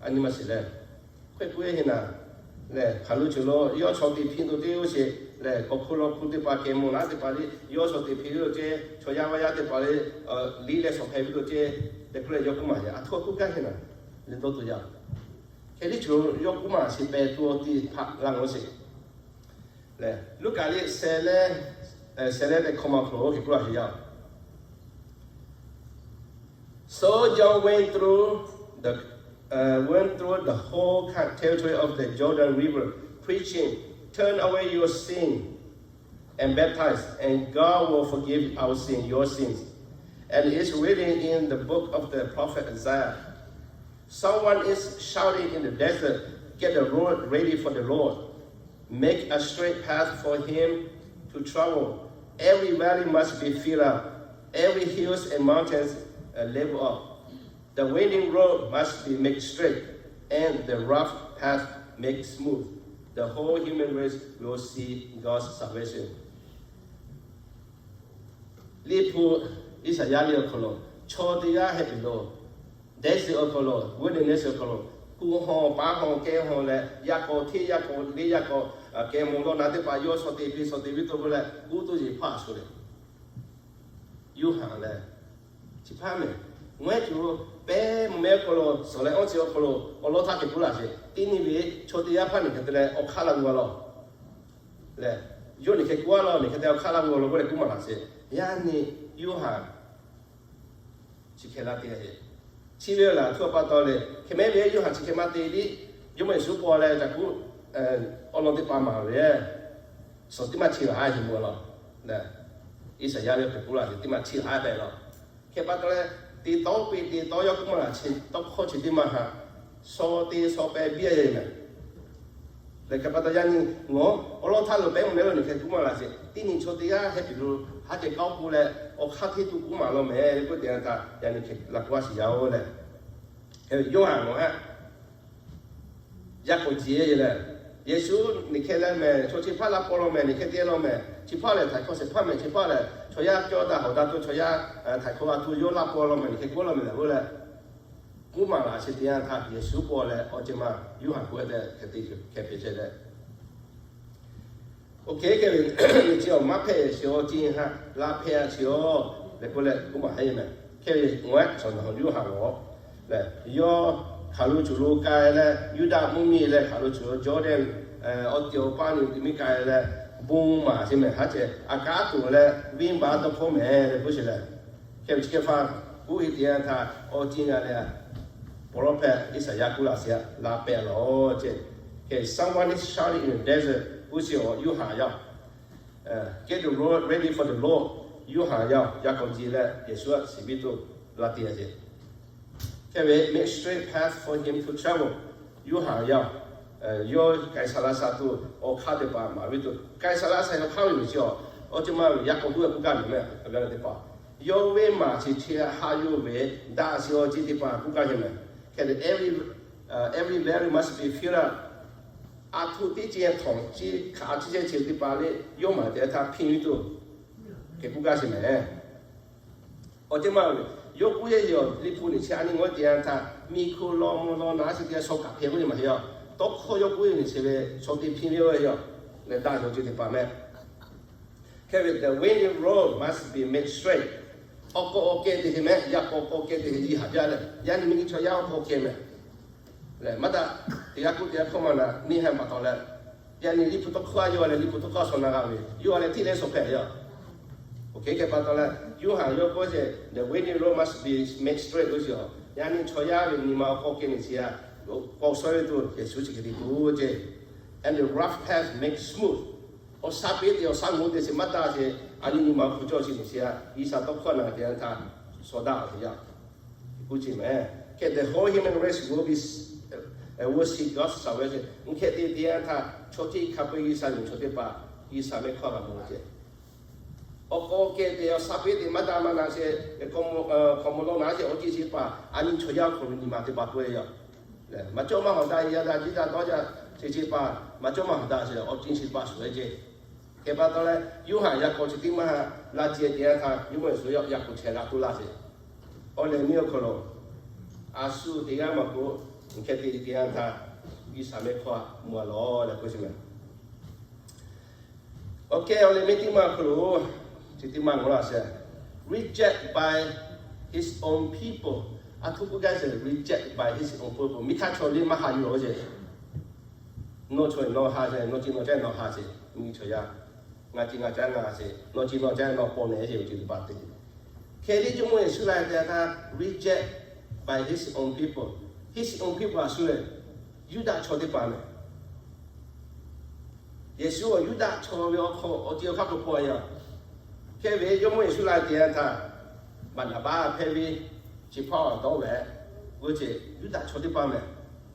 a nyi ma shiˍ leh, hk'e kuˉ e sheˍ naˍ lehˬ, hk'aˬ lo cawˬ lo yawˇ chaw te hpiˇ to teˇ g'uˇ sheˍ lehˬ, k'awꞈ hkuˇ law hkuˇ teˇ hpaˍ, kehˬ mawˬ naˉ teˇ hpaˍ le, yawˇ chaw te hpiˇ ve lo ceˇ, chaw yaˇ vaˇ yaˇ teˇ hpaˍ le, liˇ leh shawˍ hpehꞈ ve lo ceˇ, leh hk'e leh yawˇ kuˉ maˬ yaˇ, a htoꞈ ma kuˉ kaˇ sheˍ naˍ, le dawˇ to yaˇ. Hk'e liˇ cawˬ lo yawˇ kuˉ maˬ sheˍ pehˍ tuˬ awˬ ti hpaꞈ g'a mawˬ sheˍ. Lehˬ, Luˉkaꞈ liꞈ shehˍ leh, shehˍ leh leh hkawꞈ ma hk'aw lo hk'e kuˉ laˇ sheˍ yaˇ. So John went through the, uh, went through the whole coun-, territory of the Jordan River, preaching, "Turn away your sin and baptize, and God will forgive our sin, your sins." And it's written in the book of the prophet Isaiah, "Someone is shouting in the desert, 'Get the road ready for the Lord. Make a straight path for him to travel.' Every valley must be filled up, every hills and mountains, uh, level up. The winding road must be made straight, and the rough path made smooth. The whole human race will see God's salvation." Liˇ hpu Iˉsaˍyaˆ liˇ awˬ hk'aw lo, chaw teˇ g'aˇ heh peuˬ lo, desert awˬ hk'aw lo, wilderness awˬ hk'aw lo, kuˬ haw paˉ haw kehˬ haw leh, yaˇ k'aw hteˇ yaˇ k'aw le yaˇ k'aw, kehˬ mawˬ law naˉ teˇ hpaˍ yawˇ shawˍ te hpiˇ shawˍ te viˇ to k'oˆ leh, kuˉ to yeˬ hpaˇ a sho le. Yoˇhanˬ lehˬ, chi hpaˇ mehˬ, ngaˬ hui cawˬ pehˉ mvuhˇ mehˆ awˬ hk'aw lo, shawˍ leh awˇ chi awˬ hk'aw lo awˬ lawn htaˇ hk'e kuˉ laˇ sheˍ. Teˇ nyi ve chaw teˇ g'aˇ hpaˇ nehˬ hk'e te leh awˬ hk'aˇ laˇ g'uˇ a law lehˬ, yawˇ nehˬ hk'e kuˉ a law, nehˬ hk'e te awˬ hk'aˇ laˇ g'uˇ a law k'oˆ leh kuˉ maˬ laˇ sheˍ. Yaˇ nyi Yoˇhanˬ chi hk'e laˇ te sheˍ. Chi ve laˬ htoꞈ pa taw le, hk'e mehˉ ve Yoˇhanˬ chi hk'e maˇ te tiˉ, Jawˇmawˇ Yeˍsuˆ paw leh caˬ kuˉ awˬ lawn teˇ hpaˍ maˍ ve, shawˍ teˇ maˇ chi laˬ a sheˍ mawˬ law. Iˉsaˍyaˆ ve hk'e kuˉ laˇ sheˍ, teˇ maˇ chi laˬ a tehꞈ law. Hk'e pa taw leh, te tawˇ piˇ te tawˇ yawˇ kuˉ maˬ laˇ chi tawˇ hkawˇ chi teˇ maˇ haꞈ, shawˍ te shawˍ pehˍ biˇ a yeˬ mehˬ. Lehˬ hk'e pa taw yaˇ nyi ngaˬ awˬ lawn htaˇ lo pehˉ mvuhˇ mehˆ lo nehˬ hk'e kuˉ maˬ laˇ sheˍ. Teˇ nyi chaw teˇ g'aˇ heh peuˬ lo, haˉ ceh k'aoˆ k'o leh, awˬ hk'aˇ hteˇ tuˬ kuˉ maˬ law mehˬ k'oˆ te yanˇ htaˇ, yaˇ nyi hk'e laꞈ k'oˆ a shiˍ yaˇ oˬ lehˬ. Hk'e ve Yoˇhanˬ nawˬ haꞈ yaˇ k'awꞈ jiˬ e lehˬ, Yeˍsuˆ nehˬ hk'e leh mehˬ, chaw chi hpaˇ laˇ paw law mehˬ, nehˬ hk'e te law mehˬ, chi hpaˇ lehˬ htaiˍ hkawˇ shehˍ hpaˇ mehˬ, chi hpaˇ lehˬ chaw yaˇ cawˇ daꞈ hawˍ daꞈ to chaw yaˇ htaiˍ hkawˇ a to yawˇ laˇ paw law mehˬ, nehˬ hk'e k'oˆ law mehˬ lehˬ k'oˆ leh, kuˉ maˬ laˇ sheˍ te yanˇ htaˇ Yeˍsuˆ paw leh awˬ ceuˬ ma Yoˇhanˬ k'oˆ ve tehꞈ hk'e te hkeh hpehꞈ chehˇ leh, oˇ hk'e hk'e ve, chi awˬ maˇ hpehꞈ sheˍ awˬ ceuˬ haꞈ laˇ hpehꞈ a sheˍ oˬ lehˬ k'oˆ leh kuˉ maˬ hk'e mehˬ. Hk'e ve ngaˬ hui chaw naˬ Yoˇhanˬ lehˬ, yawˇ hk'aˬ lo cuˬ lo k'ai leh, Yuˇdaꞈ mvuhˇ miˬ leh hk'aˬ lo cuˬ lo Jawˇdanˍ awˬ tiꞈ awˬ paˇ nyi teˇ miˇ k'ai leh, bon maˍ sheˍ mehˬ, haˉ ceh a kanˉ tuˬ leh venˇbaˆ dawˇ hpawˇ mehˬ leh k'oˆ sheˍ lehˬ, hk'e ve chi hk'e hpaˇ kuˉ e te yanˇ htaˇ awˬ ceuˬ g'a leh, prophet Iˉsaˍyaˆ kuˉ laˇ sheˍ a, laˇ pehˍ lawˬ ceˇ. Hk'e someone is shouting in the desert, k'oˆ sheˍ awˬ Yoˇhanˬ yaˇ, get the road ready for the Lord, Yoˇhanˬ yaˇ yaꞈ k'awꞈ jiˬ leh Yeˍsuˆ a shiˍ biˇ to laˇ te a sheˍ. Hk'e ve make straight path for him to travel, Yoˇhanˬ yaˇ yawˇ Kaiˍsaˍlaˆ shaˍ tuˬ awˬ hk'aˇ teˇ hpaˍ maˍ ve tuˬ, Kaiˍsaˍlaˆ shaˍ yawˇ hk'aˇ ve yoˬ chi awˬ, awˬ ceuˬ ma ve yaꞈ k'aw tuˬ ve k'oˆ gaˇ ve mehˬ, a gaˇ ve teˇ hpaˍ, yawˇ ve maˬ chi chi haꞈ yuˬ ve daꞈ sheˍ awˬ ceuˬ teˇ hpaˍ k'oˆ gaˇ ve mehˬ. Hk'e te every, every valley must be filled up. A htoꞈ teˇ ceuˬ htawnˍ chi hk'aˬ chi ceh ceuˬ teˇ hpaˍ le, yawˇ maˬ te htaˇ hpiˇ ve tuˬ, hk'e k'oˆ gaˇ sheˍ mehˬ. Awˬ ceuˬ ma ve, yawˇ k'oˆ yehˇ ve awˬ Liꞈ hpu nehˬ chi a nyi ngaˬ hui te yanˇ htaˇ, miˬ hkuˇ law mvuh law naˉ chi te shaw kaꞈ hpehꞈ k'oˆ ve maˇ heˆ a. Tawˇ hkawˇ yawˇ k'oˆ ve nehˬ chi ve chaw te hpiˇ ve oˬ ve yoˬ. Leh daꞈ ve awˬ ceuˬ teˇ hpaˍ mehˬ. Hk'e ve the winding road must be made straight. Awˬ k'awꞈ awˬ kehˬ te hk'e mehˬ, yaꞈ k'awꞈ k'awꞈ kehˬ te hk'e jiˇ haꞈ jaˇ leh, yaˇ nyi miˇ nyi chaw yaˇ awˬ k'awꞈ kehˬ mehˬ. Lehˬ maˇ daꞈ, teˇ g'aˇ kuˉ teˇ g'aˇ hkawˇ maˇ na, neˇ haiˬ pa taw leh, yaˇ nyi Liꞈ hpu tawˇ hkawˇ a yawˇ leh Liꞈ hpu tawˇ hkawˇ shaw na g'a ve, yawˇ a leh hteˇ leh shaw hpehꞈ yoˬ. Oˇ hk'e hk'e pa taw leh, Yoˇhanˬ yawˇ k'oˆ sheˍ, the winding road must be made straight k'oˆ sheˍ a. Yaˇ nyi chaw yaˇ ve nyi ma awˬ k'awꞈ kehˬ nehˬ chi a, k'awꞈ shaw ve tuˬ Yeˍsuˆ chi hk'e te tuˬ ceˇ. And the rough path make smooth. Awˬ shaˉ peˉ te awˬ shaˉ mvuhˇ te sheˍ maˇ daꞈ sheˍ, a nyi nyi ma hk'aw cawˇ chi nehˬ chi a, G'uiˬsha tawˇ hkawˇ na te yanˇ htaˇ shaw daꞈ ve yaˇ k'oˆ chi mehˬ. Hk'e the whole human race will be, will see God's salvation. Hk'e te te yanˇ htaˇ chaw hteˇ hk'a peu-eˬ G'uiˬsha nyi chaw teˇ hpaˍ G'uiˬsha mehˆ hkawˇ g'a mawˬ ceh, awˬ k'aw kehˬ te awˬ shaˍ peˇ te maˇ daꞈ maˇ na sheˍ, hk'awꞈ mawˬ law naˍ sheˍ awˬ ceuˬ chi teˇ hpaˍ a nyi chaw yaˇ awˬ hk'aw lo nyi ma teˇ hpaˍ k'oˆ ve yoˬ. Maˇ cawˇ maˇ hawˍ daꞈ, yaˇ daꞈ jiˇ daꞈ dawˇ jaˇ ceuˬ chi teˇ hpaˍ maˇ cawˇ maˇ hawˍ daꞈ sheˍ awˬ ceuˬ chi teˇ hpaˍ shuˍ ve ceh. Hk'e pa taw leh, Yoˇhanˬ yaꞈ k'aw chi teˇ maˇ la ceh te yanˇ htaˇ, Jawˇmawˇ Yeˍsuˆ yaꞈ k'aw chehˇ g'a toˇ laˇ sheˍ. Awˬ lehˬ miˇ awˬ hk'aw lo a shu teˇ g'aˇ maˇ k'oˆ, hk'e te te yanˇ htaˇ, G'uiˬsha mehˆ hkawˇ a mawˬ a lawˬ leh k'oˆ sheˍ meh. Awˬ kehˉ awˬ lehˬ miˇ teˇ maˇ awˬ hk'aw lo chi teˇ maˇ ngawˬ laˇ sheˍ, reject by his own people. A htoꞈ k'oˆ gaˇ sheˍ, reject by his own people, miˇ htaˇ chaw liˇ maˇ haꞈ yuˬ a sheˍ. Nawˬ chaw nawˬ haꞈ sheˍ, nawˬ ceuˬ nawˬ caˉ nawˬ haꞈ sheˍ, miˇ chaw yaˇ, ngaˬ ceuˬ ngaˬ caˉ ngaˬ sheˍ, nawˬ ceuˬ nawˬ caˉ nawˬ paw nehˬ sheˍ, awˬ ceuˬ teˇ hpaˍ te. Hk'e te Jawˇmawˇ Yeˍsuˆ la te htaˇ, reject by his own people. His own people a shu lehˬ, Yuˇdaꞈ chaw teˇ hpaˍ meh. Yeˍsuˆ awˬ Yuˇdaꞈ chaw ve awˬ hk'aw awˬ ti awˬ hk'aˇ hk'aw paw a yaˇ. Hk'e ve Jawˇmawˇ Yeˍsuˆ la te htaˇ, Baˍnaˍbaˆ hpehꞈ ve, chi hpaˇ awˬ dawˇ ve, g'uˇ ceh Yuˇdaꞈ chaw teˇ hpaˍ meh.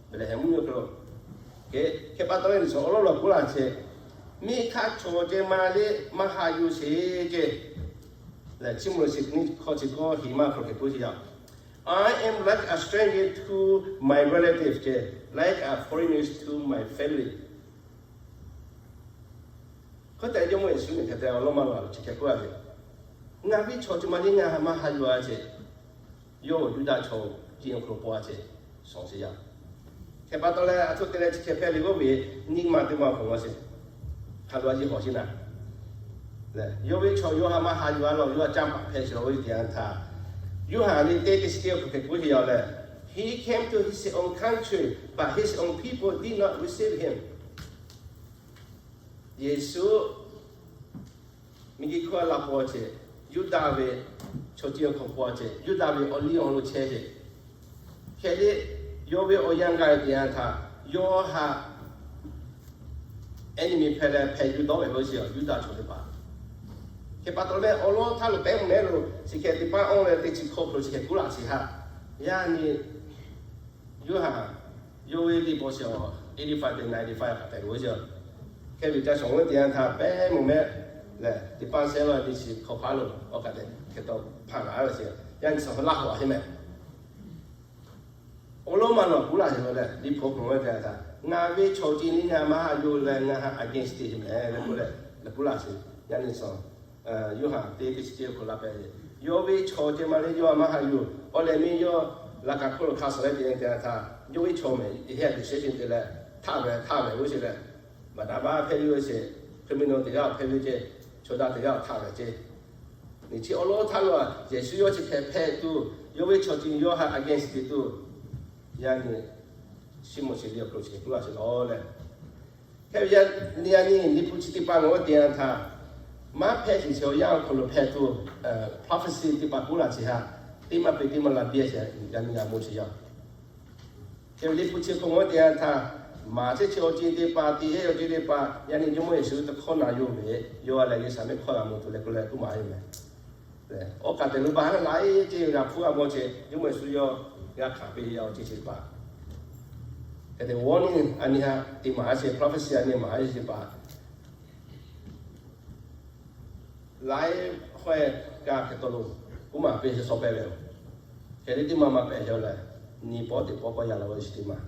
Behˍlehˍhehnˍ mvuhˇ miˬ awˬ hk'aw lo, hk'e pa taw leh Yeˍsuˆ awˬ lawn lawˬ k'oˆ laˇ ceh, miˇ htaˇ chaw ceh ma liˇ maˇ haꞈ yuˬ sheˍ ceh. Lehˬ, Chiˇ mvuh shiˍ nyiˇ hkawˇ chi k'awˇ hiˍ maˇ hk'aw hk'e k'oˆ sheˍ yaˇ, I am like a stranger to my relative ceh, like a foreigner to my family. Hk'e te Jawˇmawˇ Yeˍsuˆ nyi hk'e te awˬ lawn maˇ la lo chi hk'e k'oˆ a ve, Ngaˬ ve chaw ceh ma liˇ ngaˬ maˇ haꞈ yuˬ a ceh, yawˇ Yuˇdaꞈ chaw ceh awˬ hk'aw lo paw a ceh, shawˍ sheˍ yaˇ. Hk'e pa taw leh a htoꞈ te leh chi hk'e hpehꞈ le k'oˆ ve, nyi ma teˇ ma awˬ hk'aw lo sheˍ, hk'a lo a yeˇ hawˬ sheˍ na. Yawˇ ve chaw yawˇ htaꞈ maˇ haꞈ yuˬ a lawˬ, yawˇ htaꞈ canˇ paˍ hpehꞈ sheˍ lawˬ ve teˇ yanˇ htaˇ, Yoˇhanˬ liꞈ teˇ teˇ chi teˇ awˬ hk'aw hk'e k'oˆ sheˍ yaˇ lehˬ, He came to his own country, but his own people did not receive him. Yeˍsuˆ miˬguiˬ hkawˇ a la paw ceh, Yuˇdaꞈ ve chaw ceh awˬ hk'aw paw ceh, Yuˇdaꞈ ve awˬ liˇ awˬ hk'aw lo chehˇ ceh, hk'e te yawˇ ve awˬ yanˇ gaˬ ve teˇ yanˇ htaˇ, yawˇ htaꞈ enemy hpehꞈ leh hpehꞈ yuˬ dawˇ ve lo sheˍ, Yuˇdaꞈ chaw teˇ hpaˍ. Hk'e pa taw leh awˬ lawn htaˇ lo pehˉ mvuhˇ mehˉ lo chi hk'e teˇ paˉ awˬ leh teˇ chi hkawˇ hk'aw lo chi hk'e k'oˆ laˇ chi htaˇ, yaˇ nyi Yoˇhanˬ, yawˇ ve liꞈ bvuhꞈ sheˍ awˬ eighty-five te ninety-five hk'a tehꞈ lo ve sheˍ. Hk'e ve ca shawˍ ve teˇ yanˇ htaˇ pehˉ mvuhˇ mehˉ lehˬ, teˇ paˉ sehˉ lawˇ teˇ chi hk'awꞈ hpaˇ lo awˬ kaꞈ tehꞈ hk'e taw hpaˇ g'a ve sheˍ. Yaˇ nyi suhˍ laˇ hawˬ a heˆ meh. Awˬ lawn maˇ nawˬ k'oˆ laˇ sheˍ leh, liꞈ hpu hk'aw ve teˇ yanˇ htaˇ, Ngaˬ ve chaw ceh liˇ ngaˬ maˇ haꞈ yuˬ leh ngaˬ htaꞈ against te sheˍ meh leh k'oˆ leh, leh k'oˆ laˇ sheˍ. Yaˇ nyi suhˍ Yoˇhanˬ teˇ teˇ chi teˇ awˬ hk'aw lo la pehˍ ve, yawˇ ve chaw ceh ma liˇ yawˇ htaꞈ maˇ haꞈ yuˬ. Awˬ lehˬ miˇ yawˇ laꞈ kaˍ hk'oˆ lo hk'a suh leh teˇ yanˇ htaˇ, yawˇ ve chaw meh eˬ heˆ a te sheˉ ceh te leh, htaꞈ ve htaꞈ ve g'uˇ sheˍ leh, Baˍnaˍbaˆ hpehꞈ ve g'uˇ sheˍ, hkui miˬ nawˬ teˇ g'aˇ hpehꞈ ve ceh, chaw daꞈ teˇ g'aˇ htaꞈ ve ceh. Nyi chi awˬ lawn htaˇ lo a, Yeˍsuˆ yawˇ chi hpehꞈ hpehꞈ tuˬ, yawˇ ve chaw ceh yawˇ htaꞈ against te tuˬ, yaˇ nyi Chiˇ mvuh shiˍ liꞈ awˬ hk'aw lo chi hk'e k'oˆ laˇ sheˍ lawˬ leh, hk'e ve yaˇ nyi liꞈ hpu chi teˇ paˍ ngaˬ hui teˇ yanˇ htaˇ, maˇ hpehꞈ sheˍ chi awˬ yanˇ awˬ hk'aw lo hpehꞈ tuˬ, prophecy teˇ paˍ k'oˆ laˇ chi htaˇ, teˇ maˇ peuˬ teˇ maˇ la biˇ sheˍ, yaˇ nyi g'a mawˬ sheˍ yaˇ. Hk'e ve liꞈ hpu chi hk'aw ngaˬ hui teˇ yanˇ htaˇ, maˍ chehˇ chi awˬ ceuˬ teˇ paˍ, te heˆ awˬ ceuˬ teˇ paˍ, yaˇ nyi Jawˇmawˇ Yeˍsuˆ tawˇ hkawˇ na yawˇ ve, yawˇ a lehˬ G'uiˬsha mehˆ hkawˇ g'a mawˬ tuˬ leh k'oˆ leh k'oˆ maˍ a ve meh. Awˬ kaꞈ tehꞈ lo ba ha laiˉ ceuˬ g'a hpuˇ g'a mawˬ ceh, Jawˇmawˇ Yeˍsuˆ yawˇ g'a hkanˍ piˇ yaˇ awˬ ceuˬ chi teˇ hpaˍ. Hk'e te warning a nyi htaꞈ te maˍ a sheˍ, prophecy a nyi maˍ a sheˍ teˇ hpaˍ, laiˉ hkawehˇ g'a hk'e taw lo k'oˆ maˍ piˇ sheˍ shawˍ pehˇ ve yoˬ. Hk'e te teˇ maˇ maˇ pehꞈ yaˇ leh, nyi pawˆ teˇ pawˆ k'awꞈ yaˇ la ve chi teˇ maˇ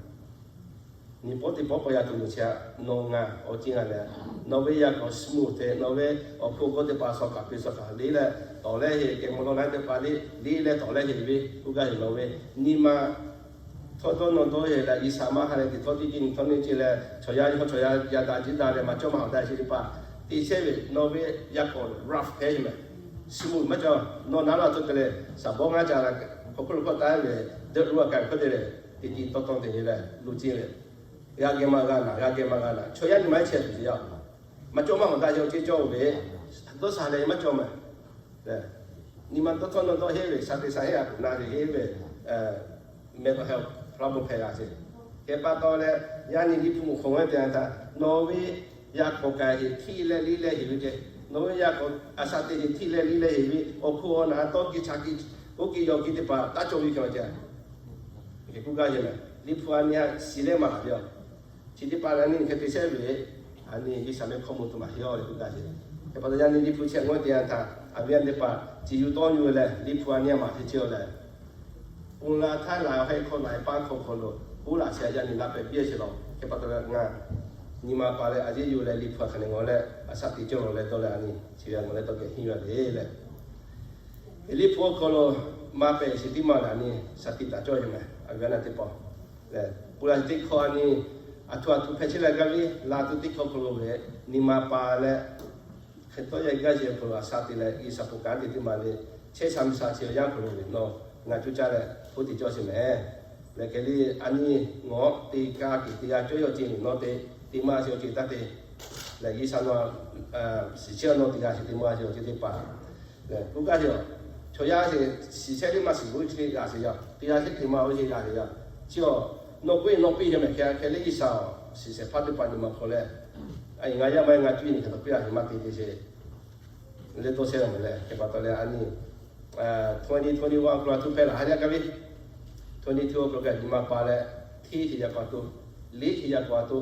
nyi pawˆ teˇ pawˆ k'awꞈ yaˇ tuˬ yoˬ chi htaꞈ nawˬ ngaˬ awˬ ceuˬ g'a leh, nawˬ ve yaˇ k'awꞈ smooth te, nawˬ ve awˬ hk'oˆ k'oˆ teˇ hpaˍ shawˍ kaꞈ piˇ shawˍ kaꞈ liˇ leh tawˍ lehˇ heˍ, kehˬ mvuh law naˉ teˇ hpaˍ liˇ liˇ leh tawˍ lehˇ heˍ ve k'oˆ gaˇ yoˬ. Nawˬ ve nyi ma htawˇ dawˇ nawˬ dawˇ heˍ leh G'uiˬsha maˇ ha leh teꞈ htawˇ teˇ ceuˬ nyi htawˇ neˇ ceuˬ leh chaw yaˇ htawˇ chaw yaˇ yaˇ daꞈ jiˇ daꞈ leh maˇ cawˇ maˇ hawˍ daꞈ chi teˇ hpaˍ te chehˇ ve, nawˬ ve yaˇ k'awꞈ rough hpehꞈ ve meh. Smooth maˇ cawˇ. Nawˬ naˉ laˇ htaˇ te leh shaˍ bawˇ ngaˇ ca la, hk'aw hk'oˆ lo hkawˇ taˍ ve, dirt road a kaꞈ hkawˇ te leh, teˇ ceuˬ tawˇ tawˇ te leh lo ceh ve, g'a geh maˇ g'a naˍ, g'a geh maˇ g'a naˍ, chaw yaˇ nyi ma iˉ chehˇ tuˬ te yaˇ. Maˇ cawˇ maˇ hawˍ daꞈ yaˇ awˬ ceuˬ cawˇ ve, dawˇ sha leh maˇ cawˇ meh. Nyi ma dawˇ htawˇ nawˬ dawˇ heˆ ve, sha te sha heˆ a kuˬ na te heˆ ve, mental health problem hpehꞈ g'a sheˍ. Hk'e pa taw leh, yaˇ nyi liꞈ hpu mvuhˇ hk'awꞈ ngaˬ hui teˇ yanˇ htaˇ, nawˬ ve yaˇ k'awꞈ k'ai heˍ htiˇ leh liˇ leh heˍ ve ceh, nawˬ ve yaˇ k'awꞈ a sha te heˍ htiˇ leh liˇ leh heˍ ve, awˬ hk'oˆ awˬ naˍ tawˇ kiˇ cha kiˇ, oˇ kiˇ yaw kiˇ teˇ hpaˍ taˇ cawˇ ve hk'e a ceh. Hk'e k'oˆ gaˇ yehˬ leh, liꞈ hpu a nyi a shiˍ leh maˍ laˬ ve yoˬ. Chi teˇ hpaˍ lehˬ nyi hk'e te chehˇ ve, A nyi G'uiˬsha mehˆ hkawˇ mvuh tuˬ maˇ heˆ-oˬ leh k'oˆ gaˇ ve. Hk'e pa taw yaˇ nyi Liꞈ hpu chehˇ ngawˉ te yanˇ htaˇ, a viˉ a nyi teˇ hpaˍ ciˬ yuˬ tawˇ yuˬ leh Liꞈ hpu a nyi a maˍ te chehˇ-oˬ leh, ponˬ la htaˇ laˬ hk'e hk'aw laˬ pa hk'aw hk'aw lo, oˇ laꞈ sheh yaˇ nyi laˇ pehꞈ piˇ-a sheˍ lawˬ. Hk'e pa taw ngaˬ nyi ma pa leh a yeˇ yuˬ leh Liꞈ hpu a hk'aˬ ne ngawˬ leh a shaꞈ teꞈ cawˇ lawˬ leh dawˇ leh a nyi chi ve a ngawˬ leh dawˇ geh henˇ yuˬ-a ve leh, Liꞈ hpu awˬ hk'aw lo maˇ pehˬ sheˍ teˇ maˇ leh a nyi shaꞈ teꞈ taˍ cawˇ ve meh, a viˉ a nyi teˇ hpaˍ lehˬ, ponˬ la teˇ hkawˇ a nyi, aˬ htoꞈ aˬ htoꞈ hpehꞈ chehˇ leh gaˇ ve, laˬ tuˬ teˇ hkawˇ hk'aw lo ve, nyi ma pa leh hk'e tawˇ yaˇ gaˇ sheˍ awˬ hk'aw lo a shaꞈ teꞈ leh G'uiˬsha ponˬ kaꞈ teˇ teˇ maˇ ve, chehˇ sha miˬ sha chi awˬ yanˇ hk'aw lo ve nawˬ ngaˬ cuˇ caˇ leh hpuˇ te cawˇ sheˍ meh. Lehˬ hk'e le a nyi ngawˬ te kaˇ kuiˬ te g'a cawˇ yaw ce ve nawˬ te, teˇ maˇ sheˍ awˬ ce taˇ te lehˬ, G'uiˬsha nawˬ shiˍ chehˇ nawˬ teˇ g'aˇ sheˍ teˇ maˇ sheˍ awˬ ce teˇ hpaˍ lehˬ, k'oˆ gaˇ ve yoˬ. Chaw yaˇ sheˍ shiˍ chehˇ teˇ maˇ shiˍ g'uˇ chi g'aˇ sheˍ yaˇ, teˇ g'aˇ sheˍ teˇ maˇ g'uˇ chi g'aˇ sheˍ yaˇ. Chi a nawˬ k'oˆ ve nawˬ piˇ ve meh hk'e hk'e le G'uiˬsha-oˬ, shiˍ shehˍ hpaˇ teˇ hpaˍ nyi ma hk'aw leh, a nyi ngaˬ yaˇ maˇ ngaˬ cuˇ nyi hk'e taw piˇ a nyi maˇ te te sheˍ leh dawˇ shehˇ la meh leh, hk'e pa taw leh a nyi twenty twenty-one awˬ hk'aw lo a htoꞈ hpehˇ laˬ ha yaˇ gaˇ ve, twenty-two awˬ hk'aw lo kaꞈ nyi ma pa leh, hteˇ sheˍ yaˇ pa to, liˇ sheˍ yaˇ pa to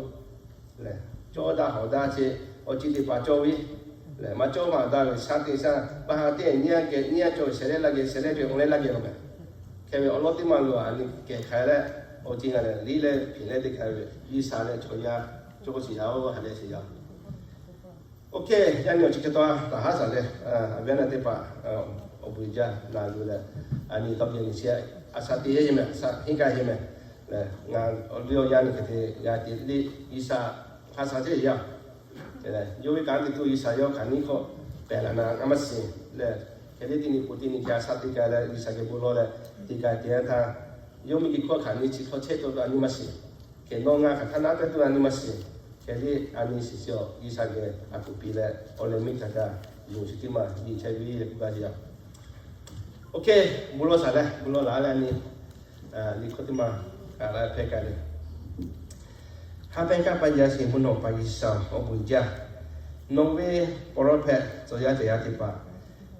lehˬ, cawˇ daꞈ hawˍ daꞈ ce awˬ ci teˇ hpaˍ cawˇ ve lehˬ, maˇ cawˇ maˇ daꞈ ve shaˉ te shaˉ baˇ ha teˇ nyi a geh nyi a cawˬ ve shehˍ leh laˇ geh, shehˍ leh cawˬ ve awˬ leh laˇ geh law meh. Hk'e ve awˬ lawn teˇ maˇ lo a nyi kehˬ hk'ai leh, awˬ ci ngaˬ lehˬ liˇ leh hpeꞈ leh teˇ hk'ai ve G'uiˬsha leh chaw yaˇ cawˇ sheˍ yaˇ-oˬ, ha leh sheˍ yaˇ. Oˇ hk'e yaˇ nyi awˬ chi hk'e taw taˍ haˉ shaˍ leh, a viˉ a nyi teˇ hpaˍ awˬ bon jaˇ na yuˬ leh, a nyi tawˇ geh nyi chi a shaꞈ teꞈ heˆ meh, a shaꞈ henˇ gaˇ heˆ meh. Ngaˬ awˬ liˇ awˬ yaˇ nyi hk'e te g'a te le, G'uiˬsha ha shaˍ ceˇ yaˇ. Yawˇ ve kanˉ te tuˬ G'uiˬsha yawˇ hk'aˬ nyiˇ hk'awꞈ pehˬ laˬ na ngaˬ maˇ shiˍ lehˬ, hk'e le teˇ nyi k'o teˇ nyi hk'e a shaꞈ teꞈ k'ai leh G'uiˬsha geh bon lawˬ leh teˇ k'ai te yanˇ htaˇ, yawˇ miˬ guiˬ hkawˇ hk'aˬ nyi chi hk'awꞈ chehˇ taw a nyi maˇ shiˍ. Hk'e nawˬ ngaˬ hk'aˬ htaˇ naˉ pehˇ tuˬ a nyi maˇ shiˍ. Hk'e le a nyi shiˍ shiˍ awˬ G'uiˬsha geh a kuˬ piˇ leh awˬ leh miˇ htaꞈ kaꞈ yonˍ chi teˇ maˇ yiˇ chehˇ ve le k'oˆ gaˇ ve yoˬ. Oˇ hk'e bon lawˬ shaˍ leh bon lawˬ laˬ leh a nyi liꞈ hkawˇ teˇ maˇ kaꞈ la hpehˇ k'ai le. Ha pehˇ kaˇ paˇ yaˇ sheˍ mvuhˇ naw pa G'uiˬsha awˬ bon jaˇ. Nawˬ ve pawˬ rawˇ hpehꞈ tcuh yaˇ ceh yaˇ teˇ hpaˍ,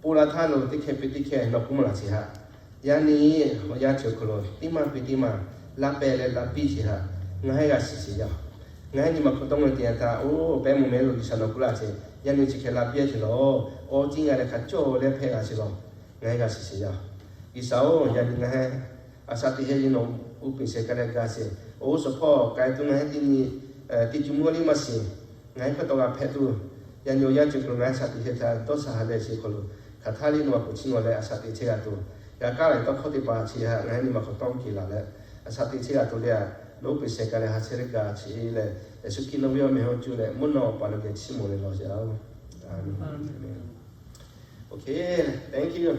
ponˬ la htaˇ lo teˇ hkeh piˇ teˇ hkeh nawˬ k'oˆ maˇ laˬ sheˍ haꞈ. Yaˇ nyi awˬ yanˇ chi awˬ hk'aw lo teˇ maˇ piˇ teˇ maˇ laˇ pehˇ leh laˇ piˇ sheˍ haꞈ. Ngaˬ hui g'a shiˍ sheˍ yaˇ. Ngaˬ hui nyi ma hk'aw tawˇ mvuh te yanˇ htaˇ, oˇ pehˉ mvuhˇ mehˉ lo G'uiˬsha nawˬ k'oˆ laˇ sheˍ, yaˇ nyi chi hkeh laˇ piˇ sheˍ lawˬ. Awˬ ciˉ ngaˬ leh hk'a cawˇ leh hpehˇ g'a sheˍ lawˬ. Ngaˬ hui g'a shiˍ sheˍ yaˇ. G'uiˬsha-oˬ, yaˇ nyi ngaˬ hui a shaꞈ teꞈ heˆ le nawˬ uˉ peꞈ sheh k'ai leh g'a sheˍ. Oˇ suhˍ hpawˇ k'ai tuˬ ngaˬ hui teˇ nyi teˇ cuˇ mvuhˇ liˇ maˇ shiˍ. Ngaˬ hui hk'aˇ tawˆ g'a hpehꞈ tuˬ, yaˇ nyi awˬ yanˇ chi awˬ hk'aw lo ngaˬ hui a shaꞈ teꞈ heˆ htaꞈ dawˇ sha ha leh sheˍ hk'aw lo, hk'aˬ htaˇ le nawˬ a kuˬ chiˇ mvuh leh a shaꞈ teꞈ chehˇ g'a tuˬ, g'a kaˇ laˬ tawˇ hkawˇ teˇ hpaˍ chi haꞈ ngaˬ hui nyi ma hk'aw tawˇ k'ai laˬ leh, a shaꞈ teꞈ chehˇ g'a tuˬ le a, nawˬ uˉ peꞈ sheh k'ai leh ha chehˇ leh g'a sheˍ leh, Yeˍsuˆ Hkriꞈ nawˬ ve awˬ meh haw cuˇ leh mvuhˇ naw pa nawˬ geh chiˇ mvuh leh lawˬ sheˍ a. Thank you.